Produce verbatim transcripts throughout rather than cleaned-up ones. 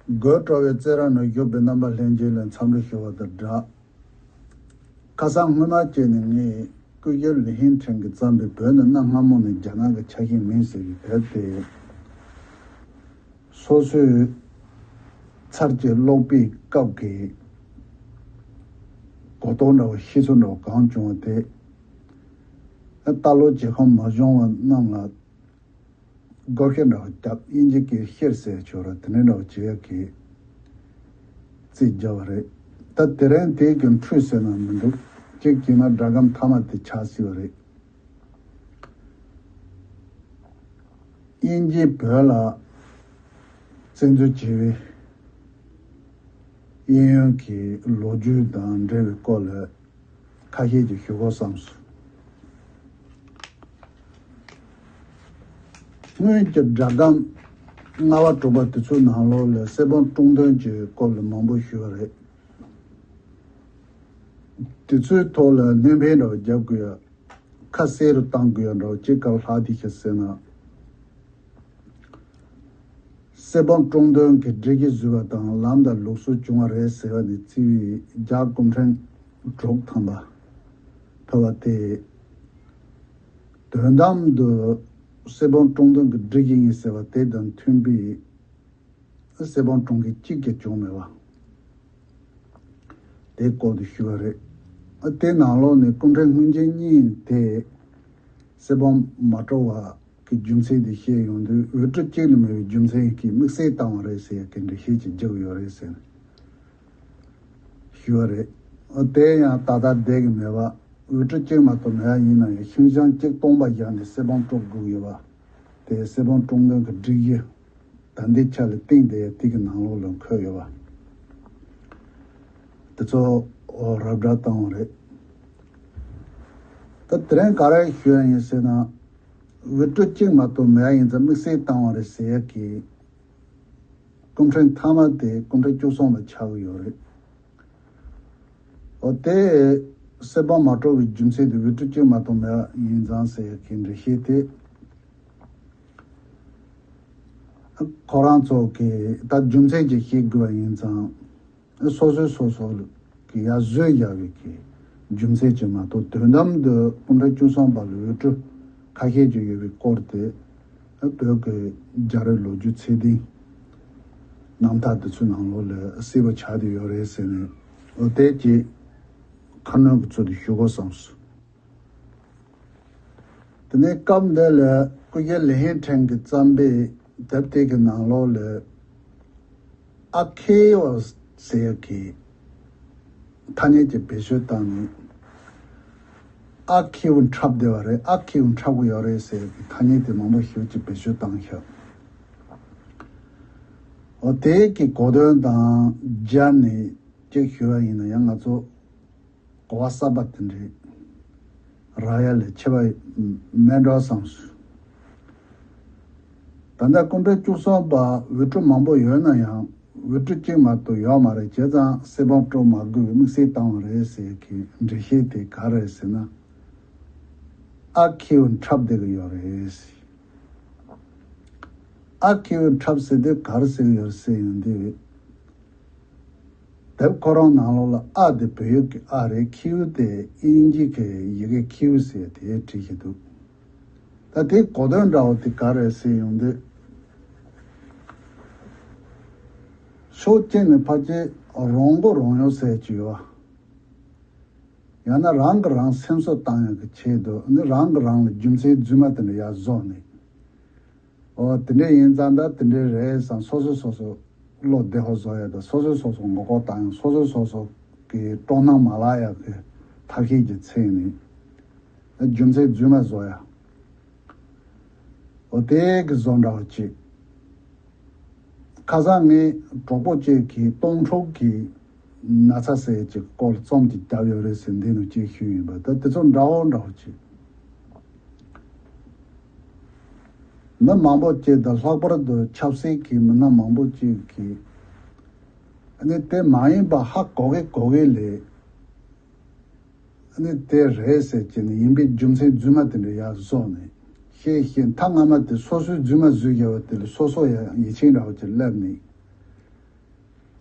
དགོད་བྲོ་བའི་རྩེད་ར་ནང་བཞུགས་པའི་རྣམ་པ་ལྷན་རྒྱས་ལ་འཚམས་འདྲི་ཞུ་བ་དང་སྦྲགས། ཁ་སང་སྔོན་མ་བཅས་ནས་ངས་སྐུ་ཞབས་ལི་ཧིན་ཁྲེང་གིས་བརྩམས་པའི་བོད་ནས་གནའ་སྔ་མོ་ནས་རྒྱ་ནག་གི་ཆ་ཤས་མིན་ཟེར་བའི་དེབ་དེ། སོ་སོའི་ཚར་གཅིག་ཀློག་པའི་སྐབས་ཀྱི་གོ་རྟོགས་འདྲ་བོ་ཤེས་ཚོད་འདྲ་བོ་གང་བྱུང་བ་དེ། ལྟ་ཀློག་བྱེད་ཁོམ་མ་བྱུང་བ་རྣམས་ལ་བགོ་བཤའ་འདྲ་བོ་བརྒྱབ། དབྱིན་ཇི་སྐད་ཤེར་ཟེར་ཆོག་ར། དེ་འདྲ་འདྲ་བོ་བྱེད་ཡག་གི་རྩིས་བརྒྱབ་པ་རེད། ད་དེ་རིང་དེ་གི་འཕྲོས་ཟེར་ན་མི་འདུག་གཅིག་བྱས་ན་སྒྲ་སྒམ་མཐའ་མ་དེ་ཆགས་སྲིད་པ་རེད། དབྱིན་ཇིས་བོད་ལ་བཙན་འཛུལ་བྱས་པའི་གཡས་གཡོན་གྱི་ལོ་རྒྱུས་དང་འབྲེལ་བའི་སྐོར་ལ་ཁ་ཤས་ཀྱིས་ཞུ་དགོས་བསམས་སོང་། སྔོན་གྱི་སྒྲ་སྒམ་ལྔ་པ་དྲུག་པ་དེ་ཚོའི་ནང་ལོགས་ལ་གསེར་སྦོམ་ཀྲུང་ཏོན་གྱི་སྐོར་ལ་མང་པོ་ཞུས་པ་རེད། དེ་ཚོའི་ཐོག་ལ་སྣོན་ཕན་འདྲ་བོ་རྒྱབ་དགོས་ཡ། ཁ་གསལ་རུ་གཏང་དགོས་ཡ་འདྲ་བོ་ཅིག་ག་ལྷག་དེ་ཤ་ཟེར་ན། གསེར་སྦོམ་ཀྲུང་ཏོན་གྱི་སྒྲིག་གཞི་བཟོས་པ་དང་ལམ་དང་ལུགས་སྲོལ་བྱུང་བ་རེད་ཟེར་བ་ནས་བརྩིས་པའི་རྒྱ་སྐུ་ཕྲེང་དྲུག་ཐམ་པ་ཕེབས་པ་དེ། དོན་དམ་དུ་གསེར་སྦོམ་ཀྲུང་ཏོན་གྱི་སྒྲིག་གཞི་ཡིན་ཟེར་བ་དེ་དང་མཐུན་པའི་གསེར་སྦོམ་ཀྲུང་གི་གཅིག་ཀྱང་བྱུང་མེད་པ། དེའི་སྐོར་དུ་ཞུས་པ་རེད། དེའི་ནང་ལོགས་ནས་སྐུ་ཕྲེང་སྔོན་ཆད་གཉིས་དེ་གསེར་སྦོམ་མ་སྤྲོ་བ་གི་རྒྱུ་མཚན་དེ་བཤད་ཡོང་དུས་འོས་གྲུབ་གཅིག་ལས་མེད་པའི་རྒྱུ་མཚན་གྱིས་དམིགས་བསལ་བཏང་བ་རེད་ཟེར་ཡ་གི་འགྲེལ་བཤད་ཅིག་རྒྱག་ཡོད་རེད་ཟེར་ཞུས་པ་རེད། དེ་ཡང་ད་ལྟ་བསྡད་ཀྱི་མེད་པ། འོས་གྲུབ་གཅིག་མ་གཏོགས་མེད་པ་ཡིན་ན་ཡང་ཤིང་བྱང་གཅིག་སྟོང་པ་བཞག་ནས་གསེར་སྦོམ་སྤྲོ་དགོས་ཡོད་པ། དེ་གསེར་སྦོམ་ཀྲུང་ཏོན་གྱི་སྒྲིག་གཞི་ད་ལྟའི་ཆ་ལ་གཏིང་དེ་དེ་གི་ནང་ལོགས་ལ་འཁོད་ཡོད་པ། དེ་ཚོ་རབ་བསྒྲགས་བཏང་བ་རེད། ད་དེ་རིང་ག་རེ་ཞུ་ཡ་ཡིན་ཟེར་ན། འོས་གྲུབ་གཅིག་མ་གཏོགས་མེད་ཡ་ཡིན་ཙང་དམིགས་བསལ་བཏང་བ་རེད་ཟེར་ཡ་གི་སྐུ་ཕྲེང་མཐའ་མ་དེ་སྐུ་ཕྲེང་བཅུ་གསུམ་པ་ཆགས་ཀྱི་ཡོད་རེད། འོ་དེ་གསེར་སྦོམ་མ་སྤྲོ་བའི་རྒྱུ་མཚན་དེ་འོས་གྲུབ་གཅིག་མ་གཏོགས་མེད་པ་ཡིན་ཙང་ཟེར་ཡ་གི་འགྲེལ་བཤད་དེ། ཁོ་རང་ཚོ་གིས་ད་རྒྱུ་མཚན་ཅིག་བཤད་དགོས་པ་ཡིན་ཙང་། སོ་སོས་སོ་སོ་གི་ཡར་བཟོས་བཞག་པའི་གི་རྒྱུ་མཚན་ཅིག་མ་གཏོགས་དོན་དམ་དུ་སྐུ་ཕྲེང་བཅུ་གསུམ་པ་ལ་འོས་གྲུབ་ཁ་ཤས་ཅིག་ཡོད་པའི་སྐོར་དེ། བོད་ཀྱི་རྒྱལ་རབས་ལོ་རྒྱུས་ཚད་ལྡན་རྣམ་ཐར་དེ་ཚོའི་ནང་ལོགས་ལ་གསལ་པོ་ཆགས་བསྡད་ཡོད་རེད་ཟེར་ནས། འོ་དེ་ཅིག་ཁ་སྣོན་གྱི་ཚུལ་དུ་ཞུ་དགོས་བསམས་སོང་། དེ་ནས་སྐབས་འདི་ལ་སྐུ་ཞབས་ལི་ཧེ་ཁྲེང་གིས་བརྩམས་པའི་དེབ་དེ་གི་ནང་ལོགས་ལ་ཨ་ཁེའུ་ཟེར་གི་ཐ་སྙད་ཀྱི་བེད་སྤྱོད་བཏང་ནས། ཨ་ཁེའུ་འཁྲབ་བསྡད་པ་རེད། ཨ་ཁེའུ་འཁྲབ་གི་ཡོད་རེད་ཟེར་གི་ཐ་སྙད་དེ་མང་པོ་ཞིག་ཅིག་བེད་སྤྱོད་བཏང་ཤག་འོ་དེ་གི་གོ་དོན་དང་སྦྱར་ནས་ཅིག་ཞུ་བ་ཡིན་ན་ཡང་ང་ཚོ་གོ་བ་གསར་པ་དེ་འདྲའི་རག་ཡ་ལས་ཆེ་བ་མེད་འགྲོ་བསམས་སོང་། ད་ལྟ་སྐུ་ཕྲེང་བཅུ་གསུམ་པ་འོས་གྲུབ་མང་པོ་ཡོད་ན་ཡང་འོས་གྲུབ་གཅིག་མ་གཏོགས་ཡོད་མ་རེད། བྱས་ཙང་གསེར་སྦོམ་སྤྲོ་མ་དགོས་པའི་དམིགས་བསལ་བཏང་བ་རེད་ཟེར་གི་འགྲེལ་བཤད་དེ་ག་རེ་རེད་ཟེར་ན། ཨ་ཁེའུ་འཁྲབ་བསྡད་གི་ཡོད་རེད། ཨ་ཁེའུ་འཁྲབ་ཟེར་དུས་ག་རེ་ཟེར་གི་ཡོད་རེད་ཟེར་ཡོང་དུས། དེབ་ཁོ་རང་ནང་ལོགས་ལ་ཨ་དེ་བོད་ཡིག་གི་ཨ་རེད། ཁེའུ་དེ་དབྱིན་ཇི་གི་ཡི་གེ་ཁེའུ་ཟེར་དེ་བྲིས་ཤིག་འདུག་ད་དེའི་གོ་དོན་འདྲ་བོ་དེ་ག་རེད་ཟེར་ཡོང་དུས། ཕྱོགས་གཅིག་ནས་ཕལ་ཆེར་རང་མགོ་རང་གཡོག་ཟེར་གྱི་ཡོད། ཡང་ན་རང་གིས་རང་སེམས་གསོ་བཏང་ཡག་གི་ཆེད་དུ་ནི་རང་གིས་རང་ལ་རྒྱུ་མཚན་རྫུན་མ་དེ་འདྲ་ཡར་བཟོ་ནས། འོ་དེ་འདྲ་ཡིན་ཙང་ད་དེ་འདྲ་རེད་བསམ། སོ་སོ་སོ་སོ་བློ་བདེ་པོ་བཟོ་ཡ་དང་། སོ་སོ་སོ་སོ་མགོ་སྐོར་བཏང་ཡ། སོ་སོ་སོ་སོ་གི་སྤྲོ་སྣང་མ་བརླག་ཡ་གི་ཐབས་ཤེས་ཀྱི་ཚད་ནས་རྒྱུ་མཚན་རྫུན་མ་བཟོ་ཡ། འོ་དེ་གི་བཟོ་འདྲ་བ་ཅིག་ཁ་སང་ངས་གྲོགས་པོ་གཅིག་གིས་སྟོང་ཕྲུག་གི་ན་ཚ་ཟེར་ཅིག་སྐོར་རྩོམ་ཅིག་བརྒྱབ་ཡོད་རེད་ཟེར་འདི་ནང་ཅིག་ཞུས་ཡིན་པ། ད་དེ་ཚོ་འདྲ་བོ་འདྲ་བོ་ཅིག་མི་མང་པོ་ཅིག་དང་ལྷག་པར་དུ་ཆབ་སྲིད་ཀྱི་མི་སྣ་མང་པོ་ཅིག་གིས་ཨ་ནི་དེ་མ་ཡིན་པ་ཧ་གོ་གི་གོ་གི་ལས། ཨ་ནི་དེ་རེད་ཟེར་གྱི་ནི་ཡིན་པའི་རྒྱུ་མཚན་རྫུན་མ་དེ་འདྲ་ཡར་བཟོ་ནས་བཤད་བཤད། མཐའ་སྔ་མ་དེ་སོ་སོའི་རྫུན་མ་བཟོས་བཞག་པ་དེ་ལ་སོ་སོ་ཡང་ཡིད་ཆེས་འདྲ་བོ་ཅིག་སླེབས་ནས།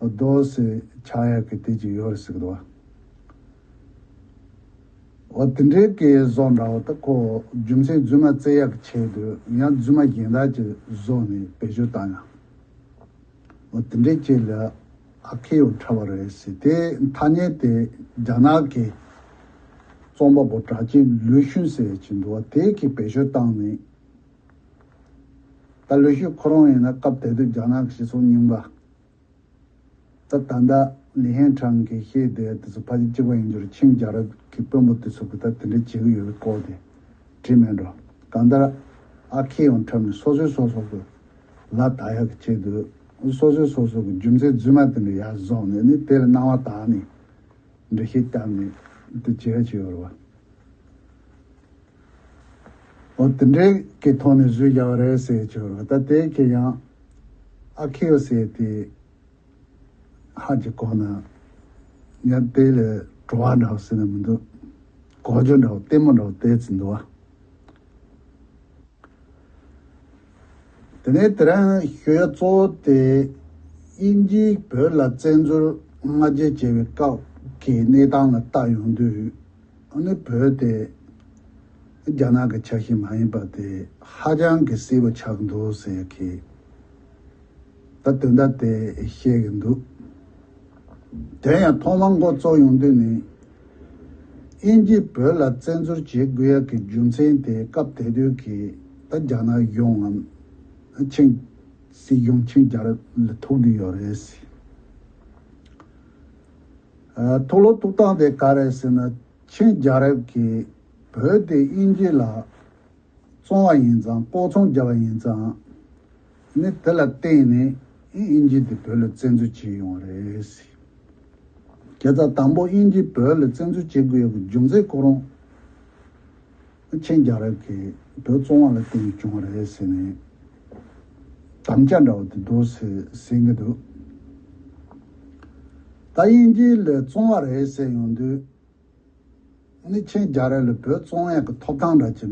རྡོ་སེ་ཆགས་ཡག་གི་དེ་ཅིག་ཡོད་རེད་ཟེར་གི་འདུག་བ། འོ་དེ་འདྲའི་གི་བཟོ་འདྲ་བོ་ད་ཁོ་རྒྱུ་མཚན་རྫུན་མ་བཙལ་ཡག་གི་ཆེད་དུ་ཡང་རྫུན་མ་གཞན་དག་ཅིག་བཟོ་ནས་བེད་སྤྱོད་བཏང་ཡང་། འོ་དེ་འདྲའི་ཅིག་ལ་ཨ་ཁེ་ཡོ་འཁྲབ་པ་རེད་ཟེར། དེ་ཐ་སྙད་དེ་རྒྱ་ནག་གི་རྩོམ་པ་པོ་གྲགས་ཅན་ལུའུ་ཤུན་ཟེར་ཅིག་འདུག་བ། དེ་གིས་བེད་སྤྱོད་བཏང་ནས། ད་ལུའུ་ཤུན་ཁོ་རང་ཡིན་ན་སྐབས་དེ་དུས་རྒྱ་ནག་གི་སྤྱི་ཚོགས་རྙིང་པ། ད་ད་ལྟ་ལི་ཧན་ཁྲང་གིས་བཤད་བསྡད་དེ་ཚོ་ཕལ་ཆེར་གཅིག་པ་ཡིན་རྒྱུར། ཆིང་རྒྱལ་རབས་ཀྱི་དཔོན་པོ་དེ་ཚོ་གིས་ད་དེ་འདྲ་བྱེད་ཀྱི་ཡོད་པའི་སྐོར་དེ་བྲིས་མེད་འགྲོ། གང་ལྟར་ཨ་ཁེ་ཡང་འཁྲབ་ནས་སོ་སོས་སོ་སོ་གི་ལ་ད་ཡག་གི་ཆེད་དུ། སོ་སོས་སོ་སོ་གི་རྒྱུ་མཚན་རྫུན་མ་དེ་འདྲ་ཡར་བཟོས་ནས་ནི་དེ་ལ་སྣང་བ་དག་ནས་འགྲེལ་བཤད་བཏབ་ནས་དེ་བྱེད་ཡག་ཅིག་ཡོད་རེད་བ། འོ་དེ་འདྲའི་གི་ཐོག་ནས་བཟོས་བཞག་པ་རེད་ཟེར་གྱི་ཡོད་རེད་བ། ད་དེ་གི་ཡང་ཨ་ཁེ་ཡོ་ཟེར་དེ་ཧ་ཅང་གོ་ན་ཡང་དེ་ལས་བྲོ་བ་འདྲ་བོ་ཟེར་ན་མི་འདུག་གོ་རྒྱུ་འདྲ་བོ་ལྟད་མོ་འདྲ་བོ་དེ་ཙམ་འདུག་བ། དེ་ནས་དེ་རིང་ཞུ་ཡ་གཙོ་བོ་དེ་དབྱིན་ཇིས་བོད་ལ་བཙན་འཛུལ་སྔ་རྗེས་བྱས་པའི་སྐབས་ཀྱི་གནས་སྟངས་ལ་བལྟ་ཡོང་དུས། ཨ་ནི་བོད་དེ་རྒྱ་ནག་གི་ཆ་ཤས་མ་ཡིན་པ་དེ་ཧ་ཅང་གི་གསལ་པོ་ཆགས་འདུག་ཟེར་གི། ད་དོན་དག་དེ་བཤད་གི་འདུག་དེ་ཡང་ཐོག་མར་འགོ་བཙུགས་ཡོང་དུས་ནི། དབྱིན་ཇིས་བོད་ལ་བཙན་འཛུལ་བྱེད་དགོས་ཡག་གི་རྒྱུ་མཚན་དེ་སྐབས་དེ་དུས་ཀྱི་ད་རྒྱ་ནག་གཞུང་ངམ་ཆིང་སྲིད་གཞུང་ཆིང་རྒྱལ་རབས་ལ་ཐུག་གི་ཡོད་རེད་ཟེར། ཨ། ཐུགས་ལོ་ཐུག་སྟངས་དེ་ག་རེད་ཟེར་ན། ཆིང་རྒྱལ་རབས་ཀྱིས་བོད་དེ་དབྱིན་ཇི་ལ་བཙོང་བ་ཡིན་ཙང་། ལྐོག་ཚོང་བརྒྱབ་པ་ཡིན་ཙང་། ནི་དེ་ལ་བརྟེན་ནས་དབྱིན་ཇི་དེ་བོད་ལ་བཙན་འཛུལ་བྱས་ཡོང་བ་རེད་ཟེར། བྱས་ཙང་དང་པོ་དབྱིན་ཇི་བོད་ལ་བཙན་འཛུལ་བྱེད་དགོས་ཡག་གི་རྒྱུ་མཚན་ཁོ་རང་ཆིང་རྒྱལ་རབས་ཀྱིས་བོད་བཙོང་བ་ལ་བརྟེན་ནས་བྱུང་བ་རེད་ཟེར་ནས་དམ་བཅའ་འདྲ་བོ་དེ་འདུག་ཟེར་ཟེར་གྱི་འདུག་ད་དབྱིན་ཇི་ལ་བཙོང་བ་རེད་ཟེར་ཡོང་དུས། ནི་ཆིང་རྒྱལ་རབས་ལ་བོད་བཙོང་ཡག་གི་ཐོབ་ཐང་འདྲ་ཅིག་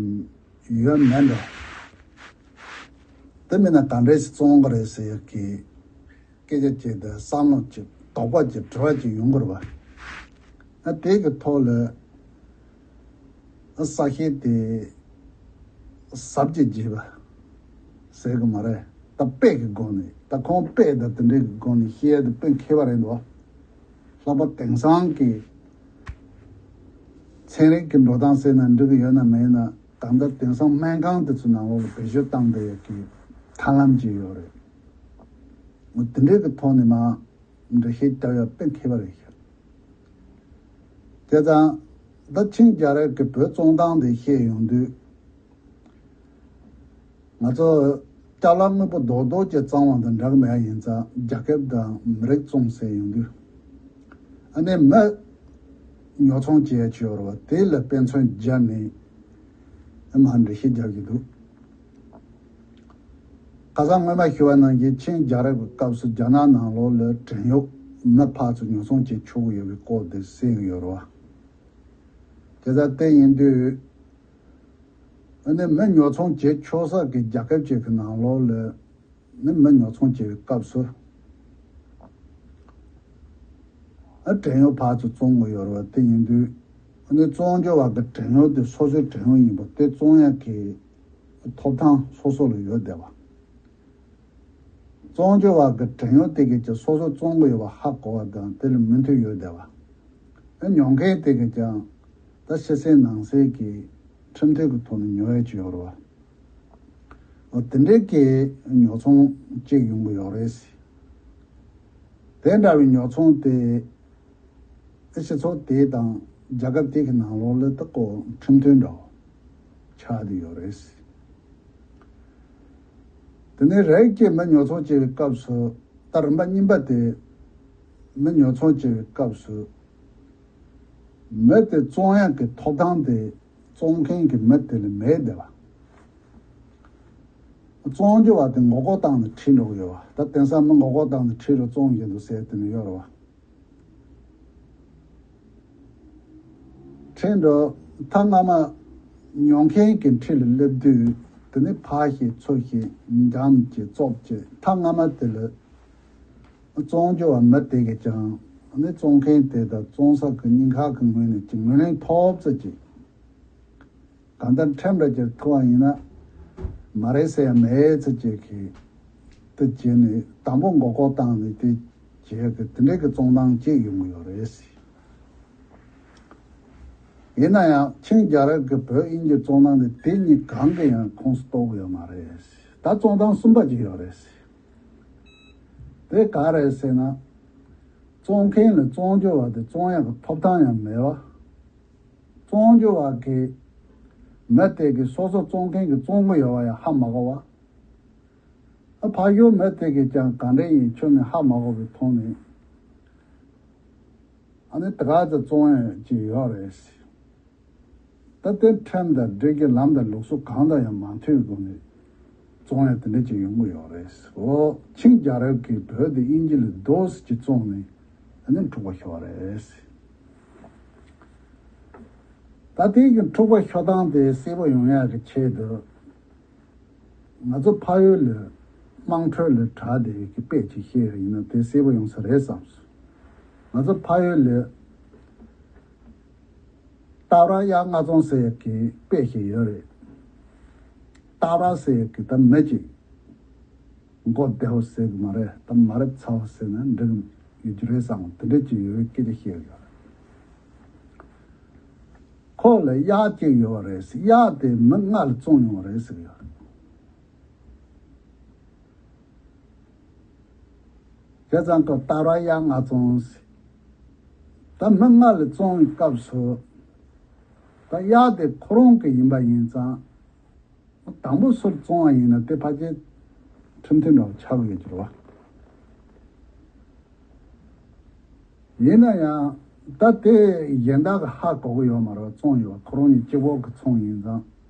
ཡོད་མེད་འདྲ། དེ་མིན་ན་ག་འདྲས་སེ་བཙོང་གི་རེད་ཟེར་ཡག་གི་སྐད་ཆ་བྱས་ཏེ་བསམ་བློ་ཅིག་དོགས་པ་ཅིག་དྲི་བ་ཅིག་ཡོང་གི་རེད་བ། ཨ། དེ་གི་ཐོག་ལ་ཨ་ས་ཞིང་དེ་ཟབ་ཅིག་བརྗེས་པ་ཟེར་གི་མ་རེད། ད་དཔེ་གི་སྒོ་ནས། ད་ཁོང་དཔེ་དང་དེ་འདྲའི་གི་སྒོ་ནས་བཤད་ཡག་དེ་དཔེ་མཁས་པ་རེད་འདུག་ལྷག་པར་དེང་སང་གི་ཚན་རིག་གི་འགྲོ་སྟངས་ཟེར་ན་འགྲིག་གི་ཡོད་ན་མེད་ན། ད་ལྟ་དེང་སང་སྨན་ཁང་དེ་ཚོའི་ནང་ལོགས་ལ་བེད་སྤྱོད་བཏང་བསྡད་ཡག་གི་ཐབས་ལམ་ཅིག་ཡོད་རེད། འོ་དེ་འདྲའི་གི་ཐོག་ནས་མར་འགྲེལ་བཤད་རྒྱབ་ཡག་དཔེ་མཁས་པ་རེད་ཤག་བྱས་ཙང་ད་ཆིང་རྒྱལ་རབས་ཀྱི་བོད་བཙོང་སྟངས་དེ་བཤད་ཡོང་དུས། ང་ཚོ་ཅ་ལག་དངོས་པོ་རྡོག་རྡོག་ཅིག་བཙོང་བ་དང་འདྲ་གི་མེད་ཡིན་ཙང་། རྒྱ་ཁྱབ་དང་མི་རིགས་བཙོང་ཟེར་ཡོང་དུས། ཨ་ནི་མི་ཉོ་ཚོང་བྱེད་ཡག་ཅིག་ཡོད་རེད་བ། དེ་ལ་དཔེ་མཚོན་སྦྱར་ནས་མར་འགྲེལ་བཤད་རྒྱག་གི་འདུག་ཁ་སང་སྔོན་མ་ཞུས་པ་ནང་བཞིན་ཆིང་རྒྱལ་རབས་ཀྱི་སྐབས་སུ་རྒྱ་ནག་ནང་ལོགས་ལ་བྲན་གཡོག་མི་ཕར་ཚུར་ཉོ་ཚོང་བྱེད་ཆོག་གི་ཡོད་པའི་སྐོར་དེ་གསལ་གི་ཡོད་རེད་བ། དེ་ལྟར་བལྟས་ཡིན་དུས། ཨ་ནི་མི་ཉོ་ཚོང་བྱེད་ཆོག་ས་གི་རྒྱལ་ཁབ་ཅིག་གི་ནང་ལོགས་ལ་ནི་མི་ཉོ་ཚོང་བྱེད་པའི་སྐབས་སུ། ཨ། བྲན་གཡོག་ཕར་ཚུར་བཙོང་གི་ཡོད་རེད་བ། དེ་ཡིན་དུས་ཨ་ནི་བཙོང་རྒྱུ་བ་གི་བྲན་གཡོག་དེ་སོ་སོའི་བྲན་གཡོག་ཡིན་པ་དེ་བཙོང་ཡག་གི་ཐོབ་ཐང་སོ་སོ་ལ་ཡོད་བསྡད་པ། བཙོང་རྒྱུ་བ་གི་བྲན་གཡོག་དེ་གིས་ཀྱང་སོ་སོས་བཙོང་གི་ཡོད་པ་ཧ་གོ་བ་དང་དེ་ལ་མོས་མཐུན་ཡོད་བསྡད་པ། ཨ། ཉོ་མཁན་དེ་གིས་ཀྱང་ད་ཕྱི་གསལ་ནང་གསལ་གྱི་ཁྲིམས་མཐུན་གྱི་ཐོག་ནས་ཉོ་ཡག་ཅིག་ཡོད་རེད་བ། འོ་དེ་འདྲའི་གི་ཉོ་ཚོང་ཅིག་ཡོང་གི་ཡོད་རེད། དེ་འདྲ་བའི་ཉོ་ཚོང་དེ་སྤྱི་ཚོགས་དེ་དང་རྒྱལ་ཁབ་དེ་གི་ནང་ལོགས་ལ་ད་ཁོ་ཁྲིམས་མཐུན་འདྲ་བོ་ཆགས་བསྡད་ཡོད་རེད། དེ་ནས་རིགས་ཀྱི་མི་ཉོ་ཚོང་བྱེད་པའི་སྐབས་སུ། ད་རིམ་པ་གཉིས་པ་དེ་མི་ཉོ་ཚོང་བྱེད་པའི་སྐབས་སུ། མི་དེ་བཙོང་ཡག་གི་ཐོབ་ཐང་དེ་བཙོང་མཁན་གྱི་མི་དེ་ལ་མེད་བསྡད་པ། བཙོང་རྒྱུ་བ་དེ་མགོ་སྐོར་བཏང་ནས་ཁྲིད་འགྲོ་གི་ཡོད་པ། ད་དེང་སང་མི་མགོ་སྐོར་བཏང་ནས་ཁྲིད་འགྲོ་བཙོང་བཞིན་འདུག་ཟེར་དེ་ནས་ཡོད་རེད་བ། ཁྲིད་འགྲོ། ཐ་སྔ་མ་ཉོ་མཁན་གྱི་འཁྲིས་ལ་སླེབས་དུས། དེ་ནས་ཕར་བཤད་ཚུར་བཤད། འཇམ་བྱེད་ཙོག་བྱེད། ཐ་སྔ་མ་དེ་ལ་ བཙོང་རྒྱུ་བ་མི་དེ་གིས་ཀྱང་ནི་བཙོང་མཁན་དེ་དང་བཙོང་ས་གི་སྙིང་ཁག་གི་ངོས་ནས་ཀྱི་ངོས་ལེན་ཐོབ་ཙམ་ཅིག་གང་ལྟར་ཁྲིམས་འདྲ་བསྒྱུར་ཐུབ་པ་ཡིན་ན། མ་རེད་ཟེར་ཡ་མེད་ཙམ་ཅིག་གིས་དེ་བྱས་ནས་དང་པོ་མགོ་སྐོར་བཏང་ནས་དེ་བྱས་གི་དེ་འདྲའི་གི་བཙོང་སྟངས་ཅིག་ཡོང་གི་ཡོད་རེད། ཡིན་ན་ཡང་ཆིང་རྒྱལ་རབས་ཀྱི་བོད་དབྱིན་ཇི་བཙོང་སྟངས་དེ་དེ་གཉིས་གང་གི་ཡང་ཁོངས་སུ་གཏོགས་ཀྱི་ཡོད་མ་རེད། ད་བཙོང་སྟངས་གསུམ་པ་ཅིག་ཡོད་རེད། དེ་ག་རེད་ཟེར་ན། བཙོང་མཁན་ལ་བཙོང་རྒྱུ་བ་དེ་བཙོང་ཡག་གི་ཐོབ་ཐང་ཡང་མེད་པ། བཙོང་རྒྱུ་བ་གིས་མི་དེ་གིས་སོ་སོ་བཙོང་མཁན་གྱིས་བཙོང་གི་ཡོད་པ་ཡང་ཧ་མ་གོ་བ། ཨ་ཕ་ཡུལ་མི་དེ་གིས་ཀྱང་ག་འདྲ་ཡིན་ཁྱོན་ནས་ཧ་མ་གོ་བའི་ཐོག་ནས། ཨ་ནི་དེ་ག་ཚོད་བཙོང་ཡག་ཅིག་ཡོད་རེད། ད་ལྟའི་ཁྲིམས་དང་སྒྲིག་གཞི་ལམ་དང་ལུགས་སྲོལ་གང་དང་ཡང་མ་མཐུན་སྒོ་ནས་བཙོང་ཡག་དེ་འདྲ་ཅིག་ཡོང་གི་ཡོད་རེད། འོ་ཆིང་རྒྱལ་རབས་ཀྱིས་བོད་དེ་དབྱིན་ཇི་ལ་རྡོ་སི་ཅིག་བཙོང་ནས་ཨ་ནི་འཁྲུག་པ་ཤོར་བ་རེད། ད་ལྟའི་གི་འཁྲུག་པ་ཤོར་སྟངས་དེ་གསལ་པོ་ཡོང་ཡག་གི་ཆེད་དུ། ང་ཚོ་ཕ་ཡུལ་ལ་དམངས་ཁྲོད་ལ་དྲ་དེ་གི་དཔེ་ཅིག་བཤད་ཡིན་ན་དེ་གསལ་པོ་ཡོང་ས་རེད་བསམ་སོང་། ང་ཚོ་ཕ་ཡུལ་ལ་སྟག་ར་གཡག་ལྔ་བཙོང་ཟེར་ཡག་གི་དཔེ་ཞིག་ཡོད་རེད། སྟག་ར་ཟེར་ཡག་གི་ད་མི་ཅིག་མགོ་བདེ་བོ་ཟེར་གི་མ་རེད། ད་མ་རབས་ཚ་བོ་ཟེར་ན་འགྲིག་ཡོད་རྒྱུ་རེད་བསམ་དེ་འདྲ་ཅིག་ཡོད་སྐད་ཆ་བཤད་ཡོད་རེད། ཁོ་ལ་གཡག་གཅིག་ཡོད་རེད། གཡག་དེ་མི་ལྔ་ལ་བཙོང་ཡོང་རེད་ཟེར་ཡོད་རེད། བྱས་ཙང་ཁོ་སྟག་ར་གཡག་ལྔ་བཙོང་ཟེར། ད་མི་ལྔ་ལ་བཙོང་བའི་སྐབས་སུ། ད་གཡག་དེ་ཁོ་རང་གི་ཡིན་པ་ཡིན་ཙང་། དང་པོ་སུར་བཙོང་བ་ཡིན་ན་དེ་ཕལ་ཆེར་ཁྲིམས་མཐུན་འདྲ་བོ་ཆགས་ཀྱི་ཡོད་ཀྱི་རེད་བ། ཡིན་ན་ཡང་ད་དེ་གཞན་དག་གིས་ཧ་གོ་གི་ཡོད་མ་རེད་བ། བཙོང་ཡོད་བ་ཁོ་རང་གཉིས་གཅིག་པོ་གིས་བཙོང་ཡིན་ཙང་།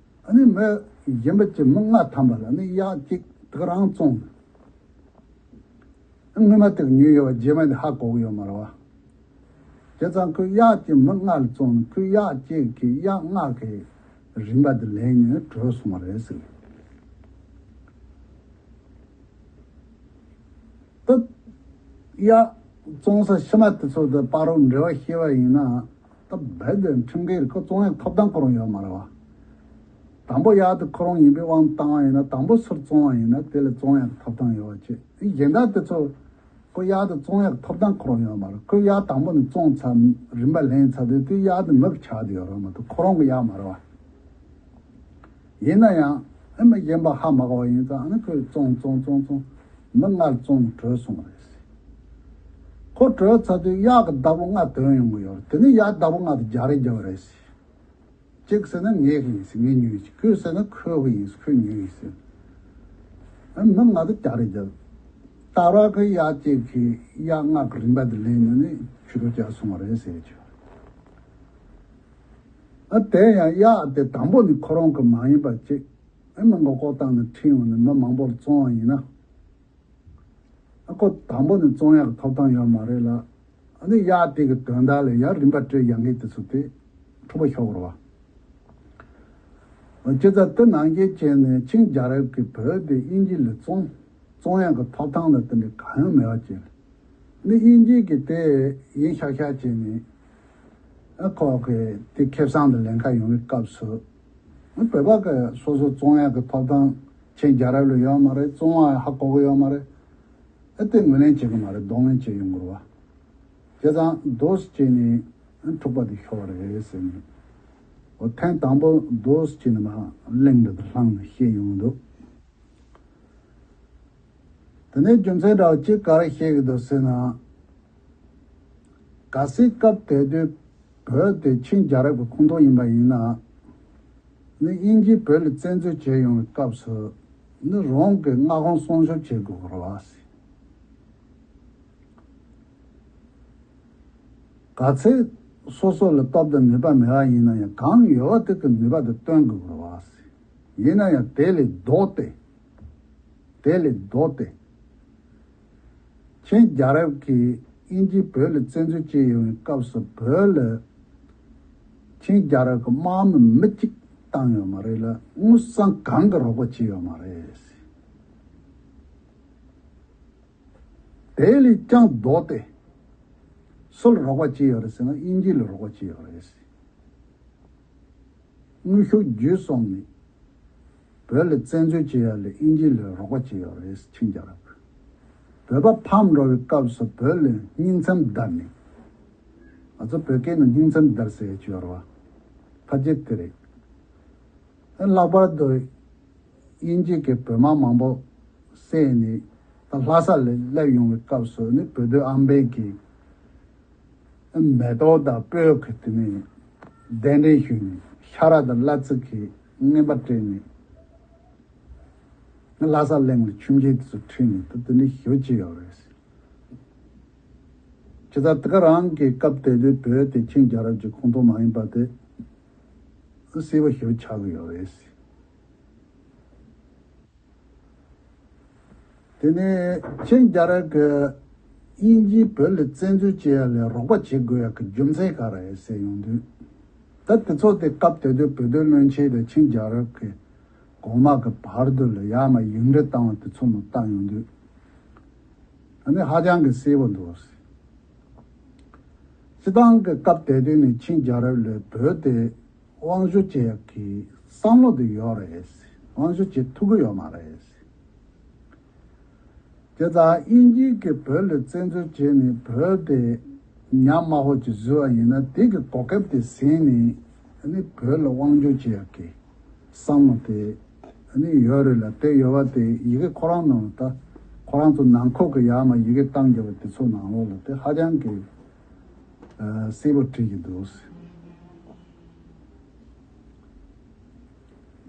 ཨ་ནི་མི་གཞན་པ་གཅིག་མི་ལྔ་ཐམ་པ་ལ་ནི་གཡག་གཅིག་དེ་ག་རང་བཙོང་། སྔོན་མ་དེ་ག་ཉོས་ཡོད་བ་རྗེས་མ་དེ་ཧ་གོ་གི་ཡོད་མ་རེད་བ། བྱས་ཙང་ཁོས་གཡག་གཅིག་མི་ལྔ་ལ་བཙོང་ནས་ཁོས་གཡག་གཅིག་གིས་གཡག་ལྔ་གི་རིན་པ་དེ་ལེན་ནས་བྲོས་སོང་བ་རེད་ཟེར། ད་གཡག་བཙོང་ས་ཕྱི་མ་དེ་ཚོ་དང་བར་དུ་འབྲེལ་བ་ཤེས་པ་ཡིན་ན། ད་རྦད་དེ་ཁྲིམས་འགལ་རེད། ཁོ་བཙོང་ཡག་ཐོབ་ཐང་ཁོ་རང་ཡོད་མ་རེད་བ། དང་པོ་གཡག་དེ་ཁོ་རང་ཡིན་པའི་དབང་བཏང་བ་ཡིན་ན། དང་པོ་སུར་བཙོང་བ་ཡིན་ན་དེ་ལ་བཙོང་ཡག་ཐོབ་ཐང་ཡོད་པ་བྱས། གཞན་དག་དེ་ཚོ་ཁོ་གཡག་དེ་བཙོང་ཡག་ཐོབ་ཐང་ཁོ་རང་ཡོད་མ་རེད། ཁོས་གཡག་དང་པོ་ནས་བཙོང་ཚར། རིན་པ་ལེན་ཚར་དུས་དེ་གཡག་དེ་མི་གི་ཆགས་བསྡད་ཡོད་རེད་མ་གཏོགས་ཁོ་རང་གི་གཡག་མ་རེད་བ། ཡིན་ན་ཡང་ཨ་མི་གཞན་པ་ཧ་མ་གོ་བ་ཡིན་ཙང་། ཨ་ནི་ཁོས་བཙོང་བཙོང་བཙོང་བཙོང་མི་ལྔ་ལ་བཙོང་ནས་བྲོས་སོང་བ་རེད། ཁོ་བྲོས་ཚར་དུས་གཡག་གི་བདག་པོ་ལྔ་ཐོན་ཡོང་གི་ཡོད་རེད། དེ་ནས་གཡག་བདག་པོ་ལྔ་དེ་རྒྱག་རེས་རྒྱབ་པ་རེད། གཅིག་ཟེར་ན་ངའི་གི་ཡིན་ཟེར་ངས་ཉོས་ཡིན་ཟེར། ཁོས་ཟེར་ན་ཁོའི་གི་ཡིན་ཟེར་ཁོས་ཉོས་ཡིན་ཟེར། ཨ་མི་ལྔ་དེ་རྒྱག་རེས་རྒྱབ། སྟག་ར་གི་གཡག་གཅིག་གིས་གཡག་ལྔ་གི་རིན་པ་དེ་ལེན་ནས་ནི་ཕྱི་རུ་བཅར་སོང་བ་རེད་ཟེར་གྱི། ཨ་དེ་ཡང་གཡག་དེ་དང་པོ་ནི་ཁོ་རང་གི་མ་ཡིན་པ་ཅིག་ཨ་མི་མགོ་སྐོར་བཏང་ནས་ཁྲིད་ཡོང་ནས་མི་མང་པོར་བཙོང་བ་ཡིན་ན། ཨ་ཁོ་དང་པོ་ནས་བཙོང་ཡག་ཐོབ་ཐང་ཡོད་མ་རེད་ལ། ཨ་ནི་གཡག་དེ་གི་དོན་དག་ལ་ཡང་རིན་པ་སྤྲོད་ཡག་གི་དེ་ཚོ་དེ་འཁྲུག་པ་ཤོར་བ་རེད་བ། བྱས་ཙང་དེ་ནང་བཞིན་བྱས་ནས་ཆིང་རྒྱལ་རབས་ཀྱི་བོད་དེ་དབྱིན་ཇི་ལ་བཙོང་བཙོང་ཡག་གི་ཐོབ་ཐང་ལ་དེ་འདྲ་གང་ཡང་མེད་པ་བྱས། ནི་དབྱིན་ཇི་གིས་དེ་ཡིན་ཤག་ཤག་བྱས་ནས། ཨ་ཁོ་གིས་དེ་ཁེ་བཟང་དུ་ལེན་ཁ་ཡོང་བའི་སྐབས་སུ། ཨ་བོད་པ་གིས་སོ་སོ་བཙོང་ཡག་གི་ཐོབ་ཐང་ཆིང་རྒྱལ་རབས་ལ་ཡོད་མ་རེད། བཙོང་བ་ཧ་གོ་གི་ཡོད་མ་རེད། ཨ་དེ་ངོས་ལེན་བྱེད་གི་མ་རེད། གདོང་ལེན་བྱེད་ཡོང་གི་རེད་བ། བྱས་ཙང་རྡོ་སི་བྱས་ནས་ཨ་འཁྲུག་པ་དེ་ཤོར་བ་རེད་ཟེར་ནས། འོ་ཐེངས་དང་པོ་རྡོ་སི་བྱས་ནས་མ་གླེང་འདྲ་དུ་བླངས་ནས་བཤད་ཡོང་གི་འདུག་དེ་ནས་རྒྱུ་མཚན་འདྲ་བ་གཅིག་ག་རེ་བཤད་ཀྱི་འདུག་ཟེར་ན། གལ་སྲིད་སྐབས་དེ་དུས་བོད་དེ་ཆིང་རྒྱལ་རབས་ཀྱི་ཁོངས་གཏོགས་ཡིན་པ་ཡིན་ན། ནི་དབྱིན་ཇིས་བོད་ལ་བཙན་འཛུལ་བྱས་ཡོང་བའི་སྐབས་སུ། ནི་རང་གི་མངའ་ཁོངས་སྲུང་སྐྱོབ་བྱེད་དགོས་ཀྱི་རེད་བ་ཟེར། གལ་སྲིད་སོ་སོ་ལ་སྟོབས་དང་ནུས་པ་མེད་པ་ཡིན་ན་ཡང་གང་ཡོད་པ་དེ་གི་ནུས་པ་དེ་སྟོན་དགོས་ཀྱི་རེད་བ་ཟེར། ཡིན་ན་ཡང་དེ་ལས་ལྡོག་སྟེ། དེ་ལས་ལྡོག་སྟེ། ཆིང་རྒྱལ་རབས་ཀྱིས་དབྱིན་ཇིས་བོད་ལ་བཙན་འཛུལ་བྱས་ཡོང་བའི་སྐབས་སུ་བོད་ལ་ཆིང་རྒྱལ་རབས་ཀྱི་དམག་མི་མི་གཅིག་བཏང་ཡོད་མ་རེད་ལ། དངུལ་སྲང་གང་གི་རོགས་པ་བྱས་ཡོད་མ་རེད། དེ་ལས་ཀྱང་ལྡོག་སྟེ། སུ་ལ་རོགས་པ་བྱས་ཡོད་རེད་ཟེར་ན་དབྱིན་ཇི་ལ་རོགས་པ་བྱས་ཡོད་རེད། དངོས་ཤུགས་བརྒྱུད་སོང་ནས་བོད་ལ་བཙན་འཛུལ་བྱེད་ཡ་ལ་དབྱིན་ཇི་ལ་རོགས་པ་བྱས་ཡོད་རེད། ཆིང་རྒྱལ་རབས། བོད་པ་ཕམ་འགྲོ་བའི་སྐབས་སུ་བོད་ལ་སྙིང་མཚམས་བསྡད་ནས། ང་ཚོ་བོད་སྐད་ནང་སྙིང་མཚམས་བསྡད་ཟེར་གྱི་ཡོད་རེད་བ། ཕལ་ཆེར་དེ་རེད། ལྷག་པར་དུ་དབྱིན་ཇི་གིས་བོད་དམག་མང་པོ་བསད་ནས་ད་ལྷ་ས་ལ་སླེབས་ཡོང་བའི་སྐབས་སུ་ནི་བོད་དོན་ཨམ་བན་གྱིས་མེ་ཏོག་དང་སྤོས་ཀྱི་དེ་ནས་གདན་འདྲེན་ཞུས་ནས་ཤ་ར་དང་གླ་རྩི་གིས་རྔན་པ་སྤྲད་ནས་ལྷ་ས་གླིང་ལ་མཆོད་མཇལ་དེ་ཚོ་ཁྲིད་ནས་ད་དེ་འདྲ་ཞུ་བྱས་ཡོད་རེད། ཇི་ལྟར་དེ་ག་རང་གི་སྐབས་དེ་དུས་བོད་དེ་ཆིང་རྒྱལ་རབས་ཀྱི་ཁོངས་གཏོགས་མ་ཡིན་པ་དེ་སྲིད་པ་ཞིག་ཆགས་ཀྱི་ཡོད་རེད། དེ་ནས་ཆིང་རྒྱལ་རབས་ཀྱིས་དབྱིན་ཇིས་བོད་ལ་བཙན་འཛུལ་བྱེད་ཡ་ལ་རོགས་པ་བྱེད་དགོས་ཡ་གི་རྒྱུ་མཚན་ག་རེ་རེད་ཟེར་ཡོང་དུས། ད་དེ་ཚོ་དེ་སྐབས་དེ་དུས་བོད་དོན་བློན་ཆེན་དང་ཆིང་རྒྱལ་རབས་ཀྱི་གོང་མ་གི་བར་དུ་ལ་ཡར་མར་ཡིག་འབྲེལ་བཏང་བ་དེ་ཚོ་ནང་བལྟ་ཡོང་དུས། ཨ་ནི་ཧ་ཅང་གི་གསལ་པོ་འདུག། སྤྱིར་བཏང་གི་སྐབས་དེ་དུས་ནས་ཆིང་རྒྱལ་རབས་ལ་བོད་དེ་དབང་བསྒྱུར་བྱེད་ཡག་གི་བསམ་བློ་དེ་ཡོད་རེད། དབང་བསྒྱུར་བྱེད་ཐུབ་ཀྱི་ཡོད་མ་རེད། དེ་ཙང་དབྱིན་ཇི་གིས་བོད་ལ་བཙན་འཛུལ་བྱས་ནས་བོད་དེ་ཉམས་དམའ་ཕོ་ཅིག་བཟོས་པ་ཡིན་ན་དེ་གི་གོ་སྐབས་དེ་ཟིན་ནས་ཨ་ནི་བོད་ལ་དབང་བསྒྱུར་བྱེད་ཡག་གི་བསམ་བློ་དེ་ནི་ཡོད་རེད་ལ། དེ་ཡོད་པ་དེ་ཡི་གེ་ཁོ་རང་ནང་ལ་ད་ཁོ་རང་ཚོ་ནང་ཁུལ་གྱི་ཡར་མར་ཡི་གེ་བཏང་རྒྱུ་བ་དེ་ཚོ་ནང་ལོགས་ལ་དེ་ཧ་ཅང་གི་གསལ་པོ་བྲིས་ཀྱི་འདུག།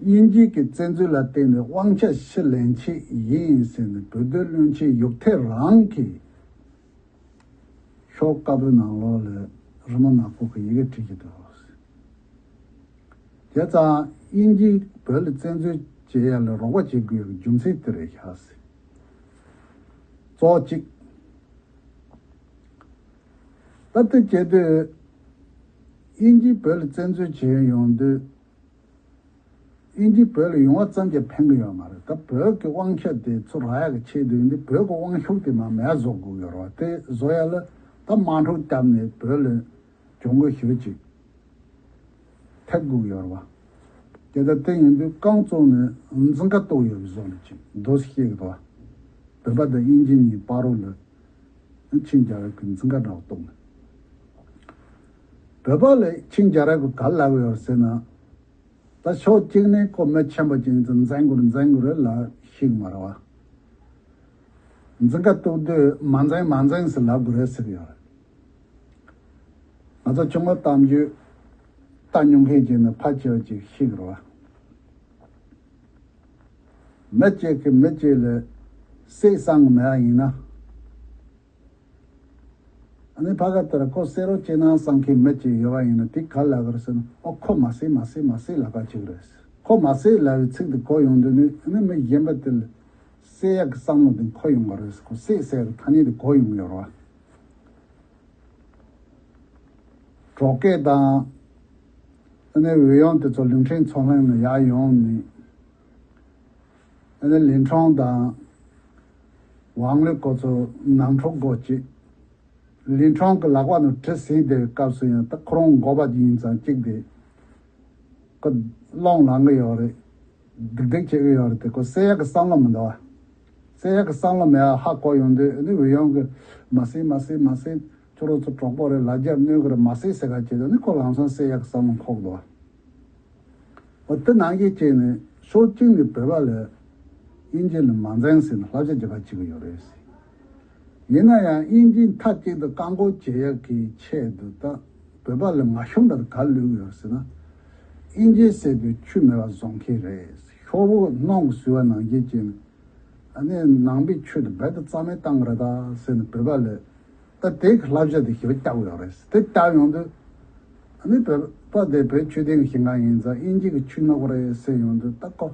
དབྱིན་ཇི་གི་བཙན་འཛུལ་ལ་བརྟེན་ནས་དབང་ཆ་ཕྱིར་ལེན་ཆེད་ཡིན་ཟེར་ནས་བོད་དོན་བློན་ཆེན་ཡུག་ཐེ་རང་གིས་ཤོག་དཀར་པོའི་ནང་ལོགས་ལ་རི་མོ་ནག་པོ་གི་ཡི་གེ་བྲིས་ཀྱི་འདུག། བྱས་ཙང་དབྱིན་ཇིས་བོད་ལ་བཙན་འཛུལ་བྱེད་ཡ་ལ་རོགས་པ་བྱེད་དགོས་ཡག་རྒྱུ་མཚན་དེ་རེད་ཤག་ཟེར། གཙོ་བོ་གཅིག། ད་ལྟ་བྱེད་དུས་དབྱིན་ཇིས་བོད་ལ་བཙན་འཛུལ་བྱེད་ཡོང་དུས། དབྱིན་ཇི་བོད་ལ་ཡོང་བ་ཙམ་གྱིས་ཕན་གྱི་ཡོད་མ་རེད། ད་བོད་ཀྱི་དབང་ཆ་དེ་ཚུར་རག་ཡག་གི་ཆེད་དུ་ཡིན་དུས་བོད་ཀྱི་དབང་ཤུགས་དེ་མར་མར་བཟོ་དགོས་ཡོད་རེད་བ། དེ་བཟོ་ཡ་ལ་ད་དམག་འཁྲུག་བརྒྱབ་ནས་བོད་ལ་གྱོང་གུན་ཞེ་པོ་ཅིག་ཐེབས་དགོས་ཡོད་རེད་བ། དེ་ལྟར་དེ་ཡིན་དུས་རྐང་བཙུགས་ནས་འཛིང་ག་གཏོང་ཡོད་པའི་བཟོ་འདྲ་ཅིག་འདུག་སེ་བཤད་ཀྱི་འདུག་བ། བོད་པ་དང་དབྱིན་ཇི་གཉིས་བར་རོ་ལ་ཆིང་རྒྱལ་རབས་ཀྱི་འཛིང་ག་འདྲ་བོ་གཏོང་ནས། བོད་པ་ལ་ཆིང་རྒྱལ་རབས་ཀྱིས་ག་རེ་ལབ་ཡོད་ཟེར་ན། ད་ཕྱོགས་གཅིག་ནས་ཁོ་མི་ཆེན་པོ་ཅིག་ཡིན་ཙང་འཛིང་དགོས་རེད་འཛིང་དགོས་རེད་ལབ་ཤེས་ཀྱི་མ་རེད་བ། འཛིང་ག་གཏོང་དུས་མ་འཛིང་མ་འཛིང་ཟེར་ལབ་དགོས་རེད་ཟེར་གྱི་ཡོད་རེད། ང་ཚོ་ཆུང་མ་གཏམ་རྒྱུད་ལྟ་མྱོང་མཁན་ཅིག་ནི་ཕལ་ཆེ་བ་ཅིག་ཤེས་ཀྱི་རེད་བ། མི་གཅིག་གིས་མི་གཅིག་ལ་བསད་བསམ་གྱི་མེད་པ་ཡིན་ན། ཨ་ནི་ཕ་ག་ལྟར་ཁོ་བསད་རོགས་བྱེད་ན་བསམ་མཁན་མི་གཅིག་ཡོད་པ་ཡིན་ན་དེ་ག་ལབ་དགོས་རེད་ཟེར་ན། ཨོ་ཁོ་མ་བསད་མ་བསད་མ་བསད་ལབ་ཁ་གཅིག་རེད། ཁོ་མ་བསད་ལབ་པའི་ཚིག་དེ་གོ་ཡོང་དུས་ནི་ཨ་ནི་མི་གཞན་པ་དེ་ལ་བསད་ཡག་གི་བསམ་བློ་དེ་འཁོར་ཡོང་བ་རེད། ཁོ་བསད་ཟེར་ཡག་གི་ཐ་སྙད་དེ་གོ་ཡོང་གི་ཡོད་རེད་བ། གྲོགས་སྐད་དང་། ཨ་ནི་འོས་ཡོང་དེ་ཚོ་ལིན་ཁྲིན་ཚོ་གླིང་ནས་ཡར་ཡོང་ནས། ཨ་ནི་ལིན་ཁྲོང་དང་ཝང་ལི་ཁོ་ཚོ་ནང་འཁྲུག་སྒོ་གཅིག། ལིན་ཁྲོང་གི་ལག་པ་ནང་གྲི་ཟིན་བསྡད་པའི་སྐབས་སུ་ཡང་ད་ཁོ་རང་འགོ་པ་ཡིན་ཙང་གཅིག་དེ། ཁོ་སློང་ལངས་གི་ཡོད་རེད། སྡིག་སྡིག་བྱེད་ཀྱི་ཡོད་རེད་དེ་ཁོ་བསད་ཡག་གི་བསམ་བློ་མི་འདུག་བ། བསད་ཡག་གི་བསམ་བློ་མེད་པ་ཧ་གོ་ཡོང་དུས་ཨ་ནི་འོས་ཡོང་གི་མ་བསད་མ་བསད་མ་བསད། ཁྱོད་རང་ཚོ་གྲོགས་པོ་རེད། ལ་རྒྱབ་གནོན་གི་རེད། མ་བསད་ཟེར་ག་བྱེད་དུས་ནི་ཁོ་ལམ་སང་བསད་ཡག་གི་བསམ་བློ་འཁོར་གི་འདུག་བ། འོ་དེ་ནང་བཞིན་བྱས་ནས་ཕྱོགས་གཅིག་ནས་བོད་པ་ལ་དབྱིན་ཇི་ལ་མ་འཛེམ་ཟེར་ནས་བསླབ་བྱ་རྒྱག་ག་བྱེད་ཀྱི་ཡོད་རེད། ཡིན་ན་ཡང་དབྱིན་ཇིས་མཐའ་གཅིག་ཏུ་བཀག་འགོག་བྱེད་ཡག་གི་ཆེད་དུ་ད་བོད་པ་ལ་ང་ཤོམ་འདྲ་ག་ལུས་ཡོད་ཟེར་ན། དབྱིན་ཇི་ཟེར་དུས་ཆུ་མེད་པ་བཟོ་མཁན་རེད། ཤོག་བུ་སྣུམ་གྱིས་བཟོས་པ་ནང་བཞིན་བྱས་ནས། ཨ་ནི་ནང་པའི་ཆོས་དེ་རྦད་དེ་རྩ་མེད་བཏང་གི་རེད་ད་ཟེར་ནས་བོད་པ་ལ་ད་དེ་གི་བསླབ་བྱ་དེ་ཞེ་པོ་བརྒྱབ་ཡོད་རེད། དེ་བརྒྱབ་ཡོང་དུས་ཨ་ནི་བོད་པ་དེ་བོད་ཆོས་ལྡན་གྱི་ཞིང་ཁམས་ཡིན་ཙང་དབྱིན་ཇི་གི་ཆུ་རྣོ་པོ་རེད་ཟེར་ཡོང་དུས་ད་ཁོ་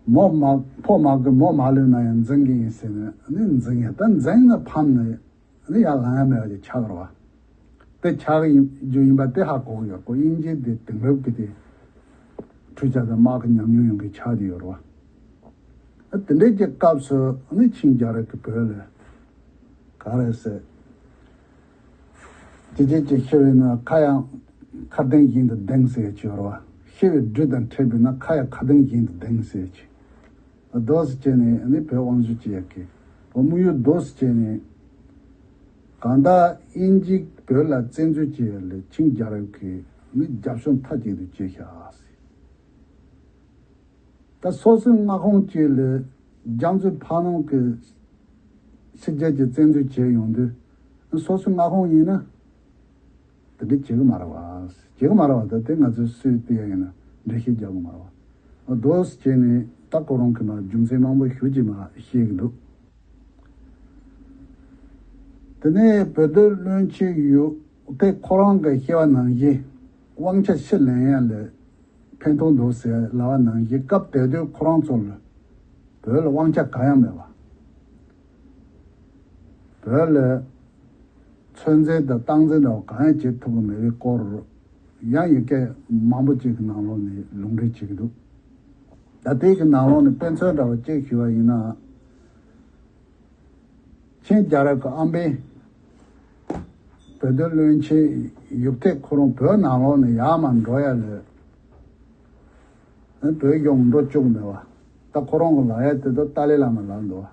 མོ་མ་ཕོ་མ་གི་མོ་མ་ལུས་ན་ཡང་འཛིང་གི་ཡིན་ཟེར་ནས་ཨ་ནི་འཛིང་ཡ་ད་འཛིང་ན་ཕམ་ནས། ནི་ཡར་ལངས་ཡ་མེད་པ་ཅིག་ཆགས་ཀྱི་རེད་བ། དེ་ཆགས་ཀྱི་ཡིན་རྒྱུ་ཡིན་པ་དེ་ཧ་གོ་གི་ཡོད། ཁོ་དབྱིན་ཇི་དེ་དེང་རབས་ཀྱི་དེ་འཕྲུལ་ཆས་དང་དམག་གི་ཉམས་མྱོང་ཡོད་མཁན་ཆགས་བསྡད་ཡོད་རེད་བ། དེ་འདྲའི་གི་སྐབས་སུ་ནི་ཆིང་རྒྱལ་རབས་ཀྱི་བོད་ལ་ག་རེ་ཟེར། ཅི་ཅི་ཅི་ཤི་བའི་ན་ཁ་ཡང་ཁ་གདེངས་བཞིན་དུ་གདེངས་ཟེར་གྱི་ཡོད་རེད་བ། ཤི་བའི་སྦྲུལ་དང་འཕྲད་པའི་ན་ཁ་ཡང་ཁ་གདེངས་བཞིན་དུ་གདེངས་ཟེར་གྱི། རྡོ་སི་བྱས་ནས་ནི་བོད་དབང་ཞུ་བྱེད་ཡག་གི་བ་དམིགས་ཡུལ་རྡོ་སི་བྱས་ནས། གང་ལྟར་དབྱིན་ཇིས་བོད་ལ་བཙན་འཛུལ་བྱེད་ཡག་ལ་ཆིང་རྒྱལ་རབས་ཀྱིས་ནི་རྒྱབ་སྐྱོར་མཐའ་གཅིག་ཏུ་བྱས་ཤག་ཟེར། ད་སོ་སོའི་མངའ་ཁོངས་གཅིག་ལ་རྒྱ་མཚོའི་ཕར་ནང་གི་ཕྱི་རྒྱལ་གྱིས་བཙན་འཛུལ་བྱས་ཡོང་དུས། སོ་སོའི་མངའ་ཁོངས་ཡིན་ན་དེ་འདྲ་བྱེད་གི་མ་རེད་བ། བྱེད་གི་མ་རེད་བ། ད་དེ་ང་ཚོས་སུས་བལྟས་ཡ་ཡིན་ན་འགྲེལ་བཤད་རྒྱག་གི་མ་རེད་བ། རྡོ་སི་བྱས་ནས་ད་ཁོ་རང་གི་མ་རྒྱུ་མཚན་མང་པོ་ཞེ་ཅིག་མ་བཤད་གི་འདུག་དེ་ནས་བོད་སྡོད་བློན་ཆེན་ཡུག་ཏེ་ཁོ་རང་གི་བཤད་པ་ནང་བཞིན་དབང་ཆ་ཕྱིར་ལེན་ཡ་ལ་ཕན་ཐོགས་འདུག་ཟེར་ལབ་པ་ནང་བཞིན་སྐབས་དེ་དུས་ཁོ་རང་ཚོ་ལ་བོད་ལ་དབང་ཆ་གང་ཡང་མེད་པ། བོད་ལ་ཚོད་འཛིན་དང་སྟངས་འཛིན་འདྲ་བ་གང་ཡང་བྱེད་ཐུབ་ཀྱི་མེད་པའི་སྐོར་ཡང་ཡི་གེ་མང་པོ་ཅིག་གི་ནང་ལོགས་ནས་ལུང་འདྲེན་བྱེད་ཀྱི་འདུག་ད་དེ་གི་ནང་ལོགས་ནས་དཔེ་མཚོན་འདྲ་བ་གཅིག་ཞུ་བ་ཡིན་ན། ཆིང་རྒྱལ་རབས་ཀྱི་ཨམ་བན་བོད་དོན་བློན་ཆེན་ཡུག་ཐེག་ཁོ་རང་བོད་ནང་ལོགས་ནས་ཡར་མར་འགྲོ་ཡ་ལས། བོད་གཞུང་འགྲོ་བཅུག་མེད་པ། ད་ཁོ་རང་གི་ལབ་ཡ་དེ་ད་ཏཱ་ལའི་བླ་མ་ལབ་འདུག་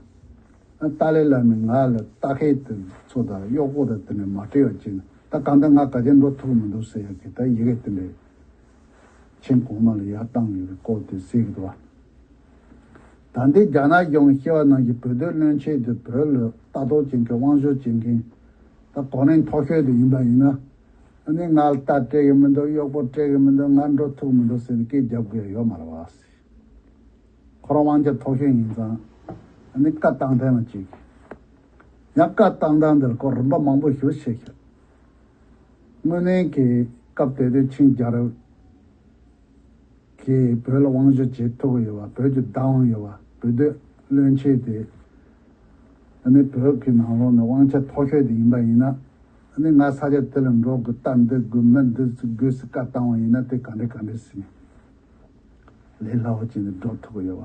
བ། ཏཱ་ལའི་བླ་མས་ང་ལ་རྟ་ཁལ་དེ་ཚོ་དང་གཡོག་པོ་དང་དེ་ནས་མ་སྤྲད་པ་བྱས་ན་ད་གང་ལྟར་ང་ག་ཅན་འགྲོ་ཐུབ་མི་འདུག་ཟེར་ཡ་གི་ད་ཡི་གེ་དེ་འདྲས། ཆིང་གོང་མ་ལ་ཡར་བཏང་ཡོད་པའི་སྐོར་དེ་གཟིགས་འདུག་བ། ད་ལྟའི་རྒྱ་ནག་གཞུང་བཤད་པ་ནང་བཞིན་བོད་དོན་བློན་ཆེན་དེ་བོད་ལ་ལྟ་རྟོག་བྱེད་མཁན་དབང་སྒྱུར་བྱེད་མཁན་ད་གོ་གནས་མཐོ་ཤོས་དེ་ཡིན་པ་ཡིན་ན། ཨ་ནི་ང་ལ་རྟ་སྤྲད་གི་མི་འདུག་གཡོག་པོ་སྤྲད་གི་མི་འདུག་ང་འགྲོ་ཐུབ་མི་འདུག་ཟེར་ནས་སྐད་རྒྱབ་དགོས་ཡོད་མ་རེད་བ། ཁོ་རང་དབང་ཆ་མཐོ་ཤོས་ཡིན་ཙང་ཨ་ནི་བཀའ་བཏང་ཐེངས་ལ་གཅིག་ཡང་བཀའ་བཏང་སྟངས་འདིར་ཁོ་རིམ་པ་མང་པོ་ཞིག་བྱས་ཤག་དངོས་གནས་ཀྱི་སྐབས་དེ་དུས་ཆིང་རྒྱལ་རབས་ཀྱིས་བོད་ལ་དབང་སྒྱུར་བྱེད་ཐུབ་ཀྱི་ཡོད་པ། བོད་ཀྱི་བདག་དབང་ཡོད་པ། བོད་དོན་བློན་ཆེན་དེ་ཨ་ནི་བོད་ཀྱི་ནང་ལོགས་ནས་དབང་ཆ་མཐོ་ཤོས་དེ་ཡིན་པ་ཡིན་ན། ཨ་ནི་ང་ས་ཆ་དེ་ལ་འགྲོ་དགོས། རྟ་འདི་དགོས། མི་འདི་དགོས་ཟེར་བཀའ་བཏང་བ་ཡིན་ན་དེ་ག་འདྲ་ག་འདྲ་ཟེར་ནས་ལས་སླ་བོ་བྱས་ནས་འགྲོ་ཐུབ་ཀྱི་ཡོད་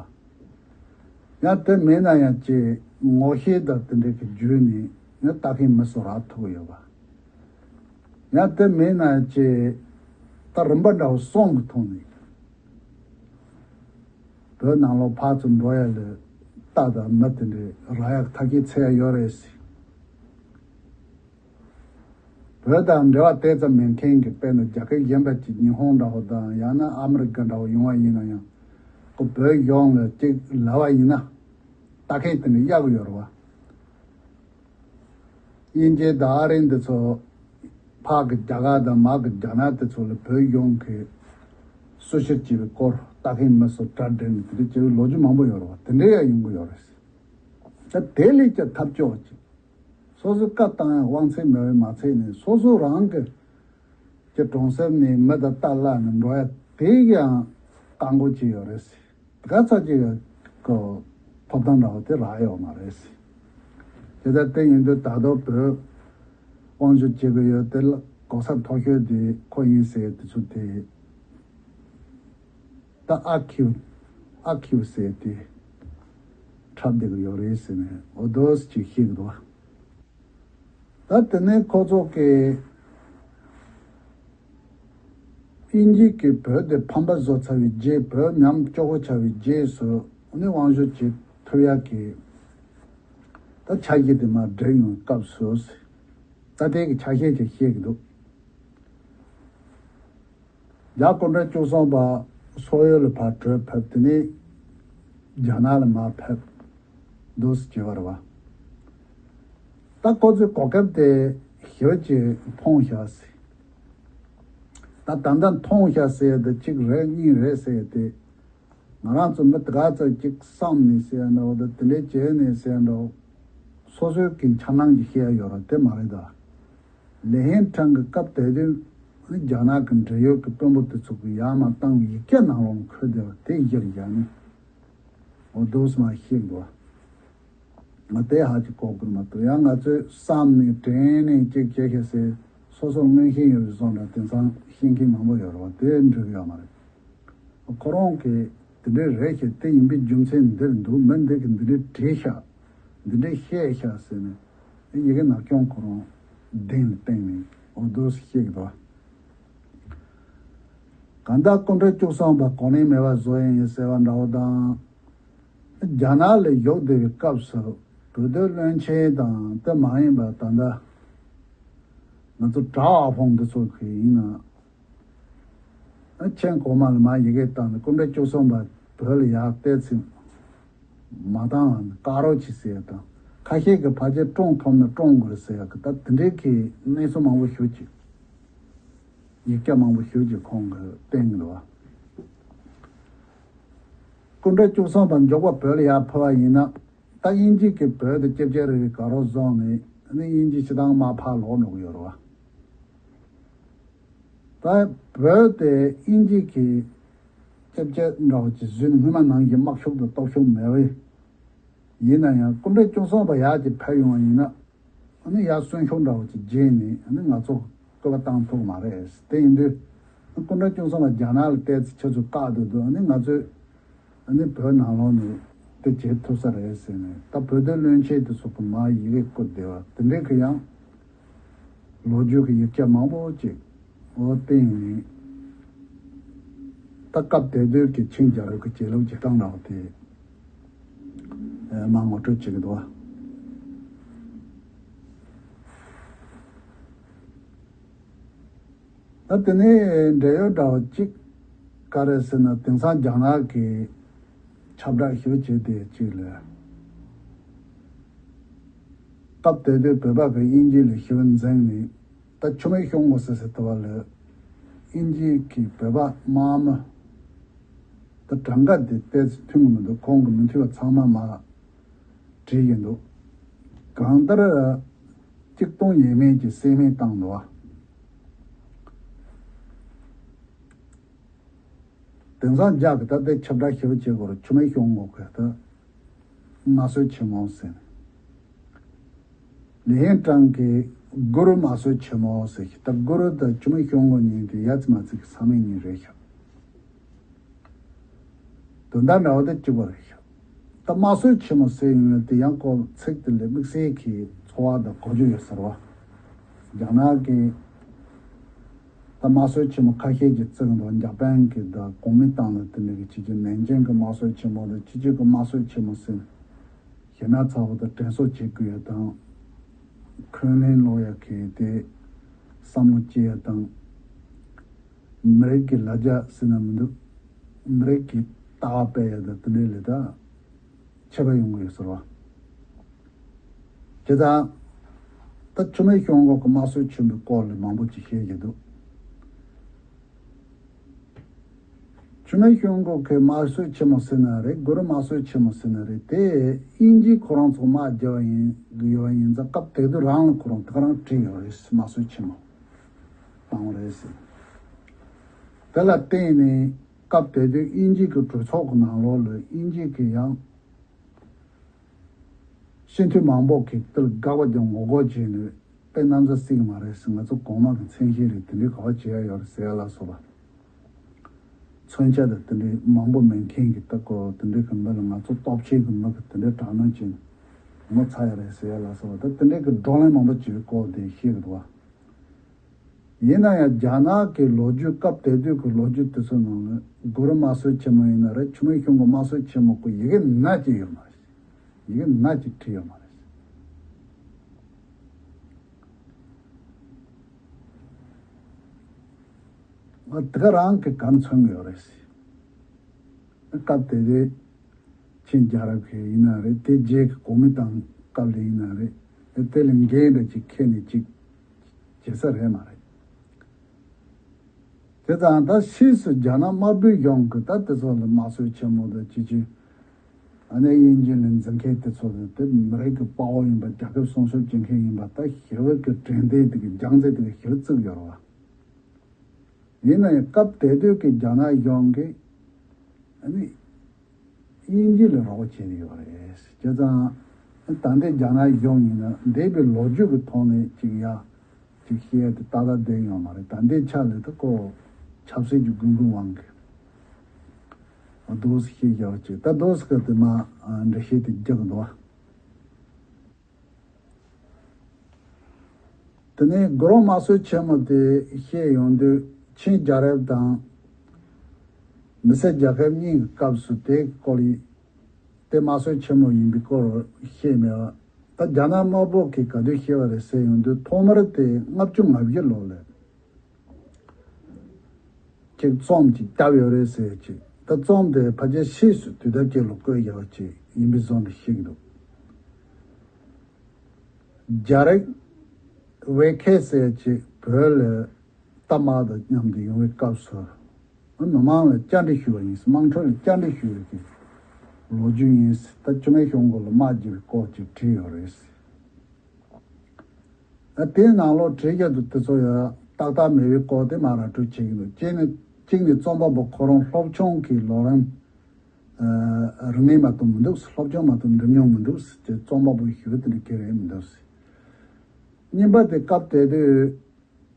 པ། ཡང་དེ་མིན་ན་ཡང་ཅིག་ངོ་ཤེས་དང་དེ་འདྲ་གི་བརྒྱུད་ནས་ཡང་ལྟ་མཁན་མི་ཚོ་རག་ཐུབ་ཀྱི་ཡོད་པ། ཡང་དེ་མིན་ན་ཅིག་ད་རིམ་པ་འདྲ་བོ་གསུམ་གྱི་ཐོག་ནས་བོད་ནང་ལོགས་ཕར་ཚུར་འགྲོ་ཡ་ལ་རྟ་དང་མི་དེ་འདྲ་རག་ཡ་ཐག་གིས་ཚད་ཡ་ཡོད་རེད་ཟེར། བོད་དང་འབྲེལ་བ་དེ་ཙམ་མེད་མཁན་གྱི་དཔེར་ན་རྒྱལ་ཁབ་གཞན་པ་ཅིག་ཉི་ཧོང་འདྲ་བོ་དང་ཡང་ན་ཨ་མི་རི་ཀ་འདྲ་བོ་ཡོང་བ་ཡིན་ན་ཡང་ཁོ་བོད་གཞུང་ལ་ཅིག་ལབ་པ་ཡིན་ན་ལྟ་མཁན་དེ་འདྲ་གཡར་གྱི་ཡོད་རེད་བ། དབྱིན་ཇི་དང་ཨ་རི་འདི་ཚོ་ཕར་གི་རྒྱ་གར་དང་མར་གི་རྒྱ་ནག་དེ་ཚོ་ལ་བོད་གཞུང་གིས་སུ་ཞིག་བྱས་པའི་སྐོར་ལྟ་མཁན་མི་ཚོ་གྲ་སྒྲིག་ནས་དེ་འདྲ་བྱས་པའི་ལོ་རྒྱུས་མང་པོ་ཡོད་རེད་བ། དེ་འདྲ་ཡང་ཡོང་གི་ཡོད་རེད། ད་དེ་ལས་ཀྱང་ཐབས་སྐྱོ་བ་ཅིག་སོ་སོའི་བཀའ་བཏང་ཡང་དབང་ཚད་མེད་པའི་མ་ཚད་ནས་སོ་སོ་རང་གི་ཀྱི་གྲོང་གསེབ་ནས་མི་དང་རྟ་བརླག་ནས་འགྲོ་ཡ་དེ་ཡང་བཀག་འགོག་བྱས་ཡོད་རེད། དེ་ག་ཚོད་ཅིག་གི་ཐོབ་ཐང་འདྲ་བོ་དེ་རག་ཡོད་མ་རེད། དེ་ལྟར་དེ་ཡིན་དུས་ད་དུང་བོད་དབང་སྒྱུར་བྱེད་ཀྱི་ཡོད་དེ་ལ་གོ་ས་མཐོ་ཤོས་དེ་ཁོ་ཡིན་ཟེར་དེ་ཚོ་དེ། ད་ཨ་ཁིའུ་ཨ་ཁིའུ་ཟེར་དེ་འཁྲབ་བསྡད་ཀྱི་ཡོད་རེད་ཟེར་ནས་འོ་དོ་ཅིག་བཤད་ཀྱི་འདུག་བ། ད་དེ་ནས་ཁོ་ཚོ་གིས་དབྱིན་ཇི་གིས་བོད་དེ་ཕམ་པ་བཟོ་ཚར་བའི་རྗེས་བོད་ཉམས་སྐྱོ་པོ་ཆགས་པའི་རྗེས་སུ་ནི་དབང་སྒྱུར་བྱེད་ཐུབ་ཡག་གི་ད་ཆ་ཤས་དེ་མར་བསྒྲིགས་ཡོང་སྐབས་སུ་ད་ལྟའི་གི་ཆ་ཤས་ཅིག་བཤད་ཀྱི་འདུག་རྒྱ་གོང་ཁྲ་བཅུ་གསུམ་པ་སོག་ཡུལ་ལ་ཕར་བྲོས་ཕེབས། དེ་ནས་རྒྱ་ནག་ལ་མར་ཕེབས་འདུག་སེ་བྱས་པ་རེད་བ། ད་ཁོ་ཚོས་གོ་སྐབས་དེ་ཞེ་པོ་ཅིག་མཐོང་བཞག་ཟེར། ད་ད་ལྟ་མཐོང་བཞག་ཟེར་ཡ་དེ་གཅིག་རེད་གཉིས་རེད་ཟེར་ཡ་དེ། ང་རང་ཚོ་མི་དེ་ག་ཚོད་ཅིག་བསམ་ནས་ཟེར་ཡ་འདྲ་བོ་དང་དེ་འདྲའི་བྱས་ནས་ཟེར་ཡ་འདྲ་བོ། སོ་སོའི་གི་འཆར་སྣང་གི་བཤད་ཡ་ཡོད་ར་དེ་མ་རེད་ད། ལི་ཧེང་ཁྲང་གི་སྐབས་དེ་དུས་རྒྱ་ནག་གི་འབྲེལ་ཡོད་ཀྱི་དཔོན་པོ་དེ་ཚོ་གི་ཡར་མར་བཏང་བའི་ཡིག་ཆ་ནང་ལོགས་འཁོད་བསྡད་པ་དེ་གཞིར་བཞག་ནས་འོ་འདུག་སེ་མར་བཤད་འདུག་བ། ང་དེ་ཧ་ཅིག་གོ་གི་མ་འདུག་ཡང་ང་ཚོས་བསམ་ནས་དྲན་ནས་ཅིག་བྱེད་ཤེས་ཟེར་སོ་སོར་མངོན་ཤེས་ཡོད་པའི་བཟོ་འདྲ་དེང་སང་ཤེས་མཁན་མང་པོ་ཡོད་རེད་བ། དེ་འགྲིག་གི་ཡོད་མ་རེད། ཁོ་རང་གིས་ དེ་འདྲ་རེད་ཤག་དེ་ཡིན་པའི་རྒྱུ་མཚན་འདིར་འདུག་མི་འདི་གིས་འདི་འདྲ་བྲིས་ཤག་འདི་འདྲ་བཤད་ཤག་ཟེར་ནས་ཡི་གེ་ནག་སྐྱོང་ཁོ་རང་གདན་ལ་བཏིང་ནས་འོ་འདུག་སེ་བཤད་ཀྱི་འདུག་གང་ལྟར་སྐུ་ཕྲེང་བཅུ་གསུམ་པ་གོ་ལེན་མེད་པ་བཟོ་ཡིན་ཟེར་བ་འདྲ་བོ་དང་། རྒྱ་ནག་ལ་བཞུགས་བསྡད་པའི་སྐབས་སུ་བོད་དོན་བློན་ཆེན་དང་དེ་མ་ཡིན་པ་ད་ལྟ་ང་ཚོ་གྲྭ་བ་ཕོང་འདི་ཚོ་གི་ཡིན་ན། ཨ་མཆན་གོང་མ་ལ་མར་ཡི་གེ་བཏང་ནས་སྐུ་ཕྲེང་བཅུ་གསུམ་པ་བོད་ལ་ཡར་བལྟས་ཚེ་མ་བཏང་བ་ནི་བཀག་རོགས་གྱིས་ཟེར་ཡ་དང་། ཁ་ཤས་ཀྱིས་ཕལ་ཆེར་བཀྲོངས་ཐུབ་ན་བཀྲོངས་དགོས་རེད་ཟེར་ཡ་གི་ད་དེ་འདྲའི་གི་གནས་ཚུལ་མང་པོ་ཞེ་པོ་ཅིག་ཡིག་ཆ་མང་པོ་ཞེ་པོ་ཅིག་ཁོང་གིས་བསྟན་གྱི་འདུག་བ། སྐུ་ཕྲེང་བཅུ་གསུམ་པ་མགྱོགས་པ་བོད་ལ་ཡར་ཕེབས་པ་ཡིན་ན། ད་དབྱིན་ཇི་གིས་བོད་དུ་སྐྱབས་བཅོལ་རེ་རེ་དགའ་རོགས་བཟོས་ནས་ཨ་ནི་དབྱིན་ཇི་སྤྱི་བཏང་མར་ཕར་ལོག་འགྲོ་གི་ཡོད་རེད་བ། ད་བོད་དེ་དབྱིན་ཇི་གིས་སྐྱབས་བཅོལ་འདྲ་བོ་ཅིག་བཟོས་ནས་སྔོན་མ་ནང་བཞིན་དམག་ཤུགས་དང་སྟོབས་ཤུགས་མེད་པས། ཡིན་ན་ཡང་སྐུ་ཕྲེང་བཅུ་གསུམ་པ་ཡར་གྱི་ཕེབས་ཡོང་བ་ཡིན་ན། ཨ་ནི་ཡར་གསོན་ཤུགས་འདྲ་བོ་ཅིག་རྒྱས་ནས་ཨ་ནི་ང་ཚོ་སྐུལ་བ་བཏང་ཐུབ་ཀྱི་མ་རེད། དེ་ཡིན་དུས་སྐུ་ཕྲེང་བཅུ་གསུམ་པ་རྒྱ་ནག་ལ་བལྟས་ཚེ་ཁྱེད་ཚོ་བཀག་འདུག་འདུག་ཨ་ནི་ང་ཚོས་ཨ་ནི་བོད་ནང་ལོགས་ནས་དེ་བྱེད་ཐུབ་ས་རེད་ཟེར་ནས། ད་བོད་དོན་བློན་ཆེན་དེ་ཚོ་གི་མར་ཡི་གེ་བསྐུར་བསྡད་པ་དེ་འདྲའི་གི་ཡང་ལོ་རྒྱུས་ཀྱི་ཡིག་ཆ་མང་པོ་ཅིག་འོ་བསྟན་ནས། ད་སྐབས་དེ་དུས་ཀྱི་ཆིང་རྒྱལ་རབས་ཀྱི་བྱེད་ལུགས་བྱེད་སྟངས་འདྲ་བོ་དེ་མར་ངོ་སྤྲོད་བྱེད་ཀྱི་འདུག་བ། ད་དེ་ནས་འབྲེལ་ཡོད་འདྲ་བོ་གཅིག་ག་རེ་ཟེར་ན། དེང་སང་རྒྱ་ནག་གིས་ཁྱབ་བསྒྲགས་ཞེ་པོ་བྱས་ཏེ་གཅིག་ལ། སྐབས་དེ་དུས་བོད་པ་གིས་དབྱིན་ཇི་ལ་ཞེ་པོ་འཛེམས་ནས། ད་ཆུ་མིག་ཤོང་གོ་ཟེར་ཟེར་དུ་བ་ལ་དབྱིན་ཇི་གིས་བོད་པ་དམག་མི་ད་གྲངས་ཀ་དེ་ཏོག་ཙམ་མཐུན་གི་མི་འདུག་ཁོང་གིས་མི་མཐུན་པ་ཚང་མ་མར་བྲིས་ཀྱི་འདུག་གང་ལྟར་གཅིག་སྟོང་ཡས་མས་ཀྱི་བསད་རྨས་བཏང་འདུག་བ། དེང་སང་རྒྱ་གི་ད་ལྟའི་ཁྱབ་བསྒྲགས་ཞེ་པོ་བྱེད་དགོས་རེད། ཆུ་མིག་ཤོང་གོ་གི་ད་དམར་གསོད་ཆེན་མོ་ཟེར་ནས། ལི་ཧེང་ཀྲང་གིས་གུ་རུ་དམར་གསོད་ཆེན་མོ་ཟེར་ཞིག་ད་གུ་རུ་དང་ཆུ་མིག་ཤོང་གོ་གཉིས་དེ་ཡ་ཙི་མ་ཙི་གི་ས་མིང་གཉིས་རེད་ཤག་དོན་དག་འདྲ་བོ་དེ་གཅིག་པ་རེད་ཤག་ད་དམར་གསོད་ཆེན་མོ་ཟེར་ཡོང་ཡོད་དེ་ཡང་ཁོ་ཚིག་དེ་ལ་དམིགས་བསལ་གྱི་ཚོར་བ་དང་གོ་རྒྱུ་ཡོད་ཟེར་བ། རྒྱ་ནག་གིས་ད་དམར་གསོད་ཆེན་མོ་ཁ་ཤས་ཀྱིས་བརྩི་གི་འདུག་འཇར་པན་གྱི་དང་གོ་མིན་ཏང་ལ་དེ་འདྲ་གི་བྱེད་རྒྱུ། ནན་ཅིང་གི་དམར་གསོད་ཆེན་མོ་དང་ཕྱི་རྒྱལ་གྱི་དམར་གསོད་ཆེན་མོ་ཟེར་ནས་ཞེ་དྲག་ཚ་པོ་དང་དྲན་གསོ་བྱེད་དགོས་ཡ་དང་། འཁོན་ལན་སློག་ཡ་གི་དེ་བསམ་བློ་སྐྱེ་ཡ་དང་། མི་རིགས་ཀྱི་ལ་རྒྱ་ཟེར་ན་མི་འདུག་མི་རིགས་ཀྱི་ལྟ་བ་སྤེལ་ཡ་དང་དེ་འདྲའི་ལས་ད་ཁྱད་པར་ཡོང་གི་ཡོད་ཟེར་བ། དེ་དང་། ད་ཆུ་མིག་ཤོང་གོ་གི་དམར་གསོད་ཆེན་པོའི་སྐོར་ལ་མང་པོ་ཅིག་བཤད་ཀྱི་འདུག་ཆུ་མིག་ཤོང་གོ་གི་དམར་གསོད་ཆེན་མོ་ཟེར་ན་རེད། གུ་རུ་དམར་གསོད་ཆེན་མོ་ཟེར་ན་རེད། དེ་དབྱིན་ཇིས་ཁོ་རང་ཚོ་དམག་རྒྱག་པ་ཡིན་གི་ཡོད་པ་ཡིན་ཙང་སྐབས་དེ་དུས་རང་ལ་ཁོ་རང་དེ་ག་རང་བྲིས་ཡོད་རེད། དམར་གསོད་ཆེན་མོ་བཏང་བ་རེད་ཟེར། དེ་ལ་བརྟེན་ནས་སྐབས་དེ་དུས་དབྱིན་ཇི་གི་གྲོས་ཚོགས་ཀྱི་ནང་ལོགས་ལ་དབྱིན་ཇི་གི་ཡང་སྤྱི་འཐུས་མང་པོ་གིས་དེ་ལ་དགག་པ་རྒྱག་ངོ་རྒོལ་བྱས་ནས་དཔེ་གནམ་ས་བརྩི་གི་མ་རེད་ཟེར། ང་ཚོ་གོང་མ་གི་མཚན་གཞི་རེད། དེ་འདྲའི་ག་པར་བྱེད་ཡ་ཡོད་རེད་ཟེར་ཡ་ལ་སོགས་པ། མཚོན་ཆ་དང་དེ་འདྲའི་མང་པོ་མེད་མཁན་གྱི་ལྟ་སྐོར་དེ་འདྲའི་གི་མི་ལ་ང་ཚོ་སྟོབས་ཆེན་གྱི་མི་གིས་དེ་འདྲའི་དྲག་གནོན་བྱས་ནས་ངོ་ཚ་ཡ་རེད་ཟེར་ཡ་ལ་སོགས་པ། ད་དེ་འདྲའི་གི་བགྲོ་གླེང་མང་པོ་བྱེད་པའི་སྐོར་དེ་བཤད་གི་འདུག་བ། ཡིན་ན་ཡང་རྒྱ་ནག་གི་ལོ་རྒྱུས་སྐབས་དེ་དུས་ཀྱི་ལོ་རྒྱུས་དེ་ཚོ་ནང་ལ་གུ་རུ་དམར་གསོད་ཆེན་མོ་ཡིན་ན་རེད། ཆུ་མིག་ཤོང་གོ་དམར་གསོད་ཆེན་མོ་སྐོར་ཡི་གེ་ནག་ཅིག་ཡོད་མ་རེད། ཡི་གེ་ནག་ཅིག་བྲིས་ཡོད་མ་རེད། ང་དེ་ག་རང་གི་ག་མཚོན་གི་ཡོད་རེད། སྐབས་དེ་དུས་ཆིང་རྒྱལ་རབས་ཀྱི་ཡིན་ན་རེད། དེ་རྗེས་ཀྱི་གོ་མིན་ཏང་སྐབས་ལ་ཡིན་ན་རེད། དེ་ལས་འགལ་འདྲ་ཅིག་ཁྱེར་ནས་ཅིག་བྱེད་ས་རེད་མ་རེད། དེ་ཙང་ད་ཕྱིས་སུ་རྒྱ་ནག་དམར་པོའི་གཞུང་གིས་ད་དེ་ཚོ་ལ་དམར་གསོད་ཆེན་མོ་དང་ཅི་ཅི། ཨ་ནེ་དབྱིན་ཇི་ལ་འཛིན་མཁན་དེ་ཚོ་ལ་དེ་མི་རིགས་ཀྱི་དཔའ་བོ་ཡིན་པ། རྒྱལ་ཁབ་སྲུང་སྐྱོབ་བྱེད་མཁན་ཡིན་པ། ད་ཞི་བའི་གི་དྲན་རྟེན་དེ་གི་རྒྱང་རྩེ་དེ་གི་ཞིག་བརྩིགས་ཡོད་རེད་བ། ཡིན་ན་ཡང་སྐབས་དེ་དུས་ཀྱི་རྒྱ་ནག་གཞུང་གིས་ཨ་ནི་དབྱིན་ཇི་ལ་རོགས་བྱས་ཡོད་རེད། བྱས་ཙང་ད་ལྟའི་རྒྱ་ནག་གཞུང་ཡིན་ན་འདས་པའི་ལོ་རྒྱུས་ཀྱི་ཐོག་ནས་ཅིག་ཡ་ཅིག་བཤད་དེ་ཏག་ཏག་བསྡད་ཡོད་མ་རེད། ད་ལྟའི་ཆ་ལ་ད་ཁོ་ཆབ་སྲིད་ཀྱི་དགོས་མཁོའི་དབང་གིས། འདུག་སེ་བཤད་བཞག་ཅིག་ད་འདུག་སེ་གི་དེ་མ་འགྲེལ་བཤད་དེ་རྒྱག་འདུག་བ། དེ་ནས་དགུ་རོང་དམར་གསོད་ཆེན་མོ་དེ་བཤད་ཡོང་དུས་ཆིང་རྒྱལ་རབས་དང་མི་སེར་རྒྱལ་ཁབ་གཉིས་ཀྱི་སྐབས་སུ་དེའི་སྐོར་ཡིན། དེ་དམར་གསོད་ཆེན་མོ་ཡིན་པའི་སྐོར་བཤད་མེད་པ། ད་རྒྱ་ནག་དམར་པོ་གིས་ག་དུས་བཤད་པ་རེད་ཟེར་ཡོང་དུས་ཐོག་མར་དེ་ལྔ་བཅུ་ང་བཞི་ལོ་ལ་ཅིག་རྩོམ་ཅིག་བཏབ་ཡོད་རེད་ཟེར་ཅིག་ད་རྩོམ་དེ་ཕལ་ཆེར་ཕྱིས་སུ་དུས་དེབ་ཅིག་ལ་བཀོད་ཡོད་པ་ཅིག་ཡིན་པའི་བཟོ་འདྲ་ཞིག་འདུག་རྒྱལ་རིགས་ཝེ་ཁེ་ཟེར་ཅིག་བོད་ལ་རྟ་དམག་དང་མཉམ་དུ་ཡོང་བའི་སྐབས་སུ། མི་མང་ལ་བཅར་འདྲི་ཞུས་པ་ཡིན། དམངས་ཁྲོད་ལ་བཅར་འདྲི་ཞུས་པའི་ལོ་རྒྱུས་ཡིན། ད་ཆུ་སྨད་ཤོད་མགོ་ལ་དམག་རྒྱག་པའི་སྐོར་ཅིག་བྲིས་ཡོད་རེད། ད་དེའི་ནང་ལོགས་བྲིས་ཡོད་དུས་དེ་ཚོ་ཡང་ཏག་ཏག་མེད་པའི་སྐོར་དེ་མར་ར་སྤྲོད་བྱེད་ཀྱི་འདུག་གཅིག་ནི་གཅིག་ནི་རྩོམ་པ་པོ་ཁོ་རང་སློབ་སྦྱོང་གི་ལོ་རིམ་རིང་མིན་མ་གཏོགས་མི་འདུག་སློབ་སྦྱོང་མ་གཏོགས་འགྲིམ་མྱོང་མི་འདུག་དེ་རྩོམ་པ་པོ་ཞུ་དེ་འདྲ་ག་རེ་མི་འདུག་གཉིས་པ་དེ་སྐབས་དེ་དུས།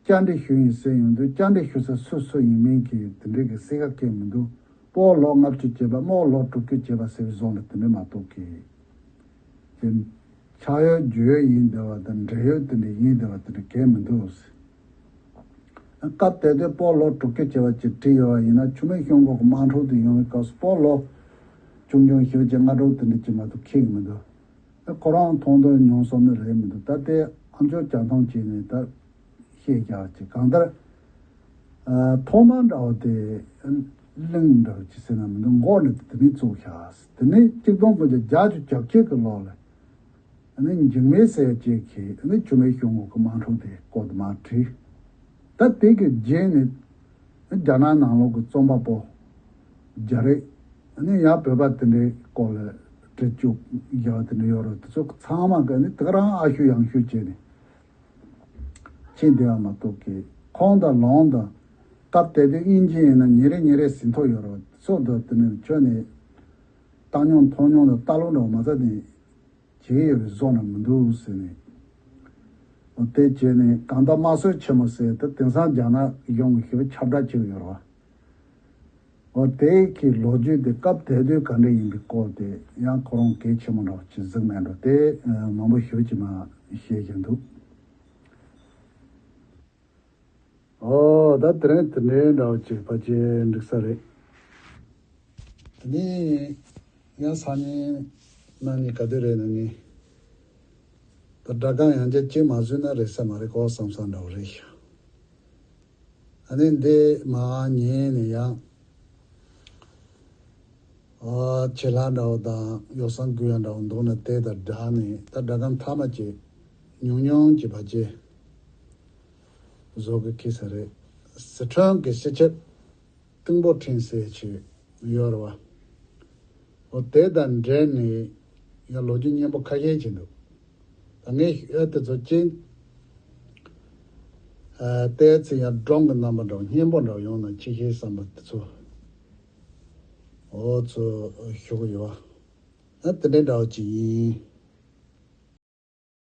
བཅར་འདྲི་ཞུ་ཡིན་ཟེར་ཡོང་དུས་བཅར་འདྲི་ཞུ་ས་སུ་སུ་ཡིན་མིན་གྱི་དེ་འདྲའི་གི་གསལ་ཁ་སྐད་མི་འདུག་སྤོ་ལོ་ལྔ་བཅུ་བྱས་པ་རྨོ་ལོ་དྲུག་ཅུ་བྱས་པ་ཟེར་བའི་བཟོ་འདྲ་དེ་འདྲ་མ་གཏོགས་གི་དེ་ཆ་ཡོད་རྒྱུས་ཡོད་ཡིན་བསྡད་པ་དང་འབྲེལ་ཡོད་དེ་འདྲ་ཡིན་བསྡད་པ་དེ་འདྲ་གང་ཡང་མི་འདུག་སྐབས་དེ་དུས་སྤོ་ལོ་དྲུག་ཅུ་བྱས་པ་ཅིག་བྲིས་ཡོད་པ་ཡིན་ན་ཆུ་སྨད་ཤོད་མགོ་གི་དམག་འཁྲུག་དེ་ཡོང་བའི་སྐབས་སུ་སྤོ་ལོ་ཆུང་ཆུང་ཞེ་པོ་ཅིག་ལྔ་དྲུག་དེ་འདྲ་ཅིག་མ་གཏོགས་འཁེལ་གི་མི་འདུག་ད་ཁོ་རང་མཐོང་ཐོས་མྱོང་སོང་ནི་རེད་མི་འདུག་ད་ལྟའི་ཨ་མཆོག་རྒྱ་མཐོང་བྱས་ནས་ད་བཤད་རྒྱག་ཅིག་གང་ལྟར། ཨ་ཐོག་མ་འདྲ་བོ་དེ་གླིང་འདྲ་བོ་ཅིག་ཟེར་ན་མི་འདུག་མགོ་ནས་དེ་ནས་བཙུགས་བཞག་དེ་ནས་གཅིག་སྟོང་དགུ་བརྒྱ་བརྒྱད་ཅུ་གྱ་བརྒྱད་ཀྱི་ལོ་ལ་ཨ་ནི་འཇིགས་མེད་ཟེར་ཅིག་གིས་ཨ་ནི་ཆུ་སྨད་ཤོད་མགོ་གི་དམག་འཁྲུག་དེ་སྐོར་དུ་མར་བྲིས། ད་དེ་གི་རྗེས་ནས་རྒྱ་ནག་ནང་ལོགས་ཀྱི་རྩོམ་པ་པོ་རྒྱ་རིགས་ཨ་ནི་ཡང་བོད་པ་དེ་འདྲའི་སྐོར་ལ་བྲིས་བཅུག་བཞག་པ་དེ་འདྲ་ཡོད་རེད། དེ་ཚོ་ཚང་མ་གི་ཨ་ནི་དེ་ག་རང་ཨ་ཤུ་ཡང་ཤུ་བྱས་ནས་ཕྱིན་བསྡད་པ་མ་གཏོགས་ཀྱི་ཁོང་དང་ལོང་དང་སྐབས་དེ་དུས་དབྱིན་ཇི་ཡིན་ན་ཉིན་རེ་ཉིན་རེ་ཟིན་ཐོ་ཡོད་རེད། དེ་ཚོ་འདི་དེ་ནས་ཁྱོན་ནས་བཏང་མྱོང་མཐོང་མྱོང་དང་ལྟ་ཀློག་འདྲ་བོ་མ་ཚད་ནས་བྱེད་ཀྱི་ཡོད་པའི་བཟོ་འདྲ་མི་འདུག་ཟེར་ནས། འོ་དེ་བྱས་ནས་གང་ལྟར་དམར་གསོད་ཆེན་མོ་ཟེར་དེ་དེང་སང་རྒྱ་ནག་གཞུང་གིས་ཞེ་པོ་ཁྱབ་བསྒྲགས་བྱེད་ཀྱི་ཡོད་རེད་བ། འོ་དེ་གི་ལོ་རྒྱུས་དེ་སྐབས་དེ་དུས་ག་འདྲ་ཡིན་པའི་སྐོར་དེ་ཡང་ཁོ་རང་གལ་ཆེན་པོ་འདྲ་བོ་ཅིག་གཟིགས་མེད་འགྲོ་དེ་མང་པོ་ཞེ་པོ་ཅིག་མར་བཤད་བཞིན་འདུག་ཨོ་ད་དེ་རིང་དེ་འདྲའི་འདྲ་བོ་ཅིག་ཕལ་ཆེར་འགྲིག་ས་རེད། དེ་ནས་ཡང་སང་ཉིན་གནངས་ཉིན་ག་དུས་རེད་ན་ནི། ད་སྒྲ་སྒམ་ཡང་བསྐྱར་གཅིག་མ་བཟོས་ན་རེད་ས་མ་རེད་གོ་བསམ་བསམ་འདྲ་བོ་རེད་ཤག་ཨ་ནི་འདི་མར་ཉན་ནས་ཡང་ཨ་ཆེ་ལྷ་འདྲ་བོ་དང་ཡོ་བསྲང་དགོས་ཡ་འདྲ་བོ་འདུག་ན་དེ་དང་སྦྲགས་ནས་ད་སྒྲ་སྒམ་མཐའ་མ་ཅིག་ཉུང་ཉུང་ཅིག་ཕལ་ཆེར་བཟོ་གི་འཁེལ་ས་རེད། སི་ཁྲོན་གྱི་སྤྱི་ཁྱབ་ཏིང་པོ་ཁྲིན་ཟེར་ཅིག་ཡོད་རེད་བ། འོ་དེ་དང་འབྲེལ་ནས་ཡང་ལོ་རྒྱུས་སྙན་པོ་ཁ་ཤས་ཅིག་འདུག་ད་ངས་ཨ་དེ་ཚོ་ཅིག་ཨ་ལྟས་ཚེ་ཡང་སྒྲུང་གི་རྣམ་པ་འདྲ་བོ་སྙན་པོ་འདྲ་བོ་ཡོང་ན་ཅིག་ཤེས་བསམ་པ་དེ་ཚོ་འོ་ཚོ་ཞུ་གི་ཡོད། ཨ་དེ་འདྲའི་འདྲ་བོ་ཅིག་ཡིན།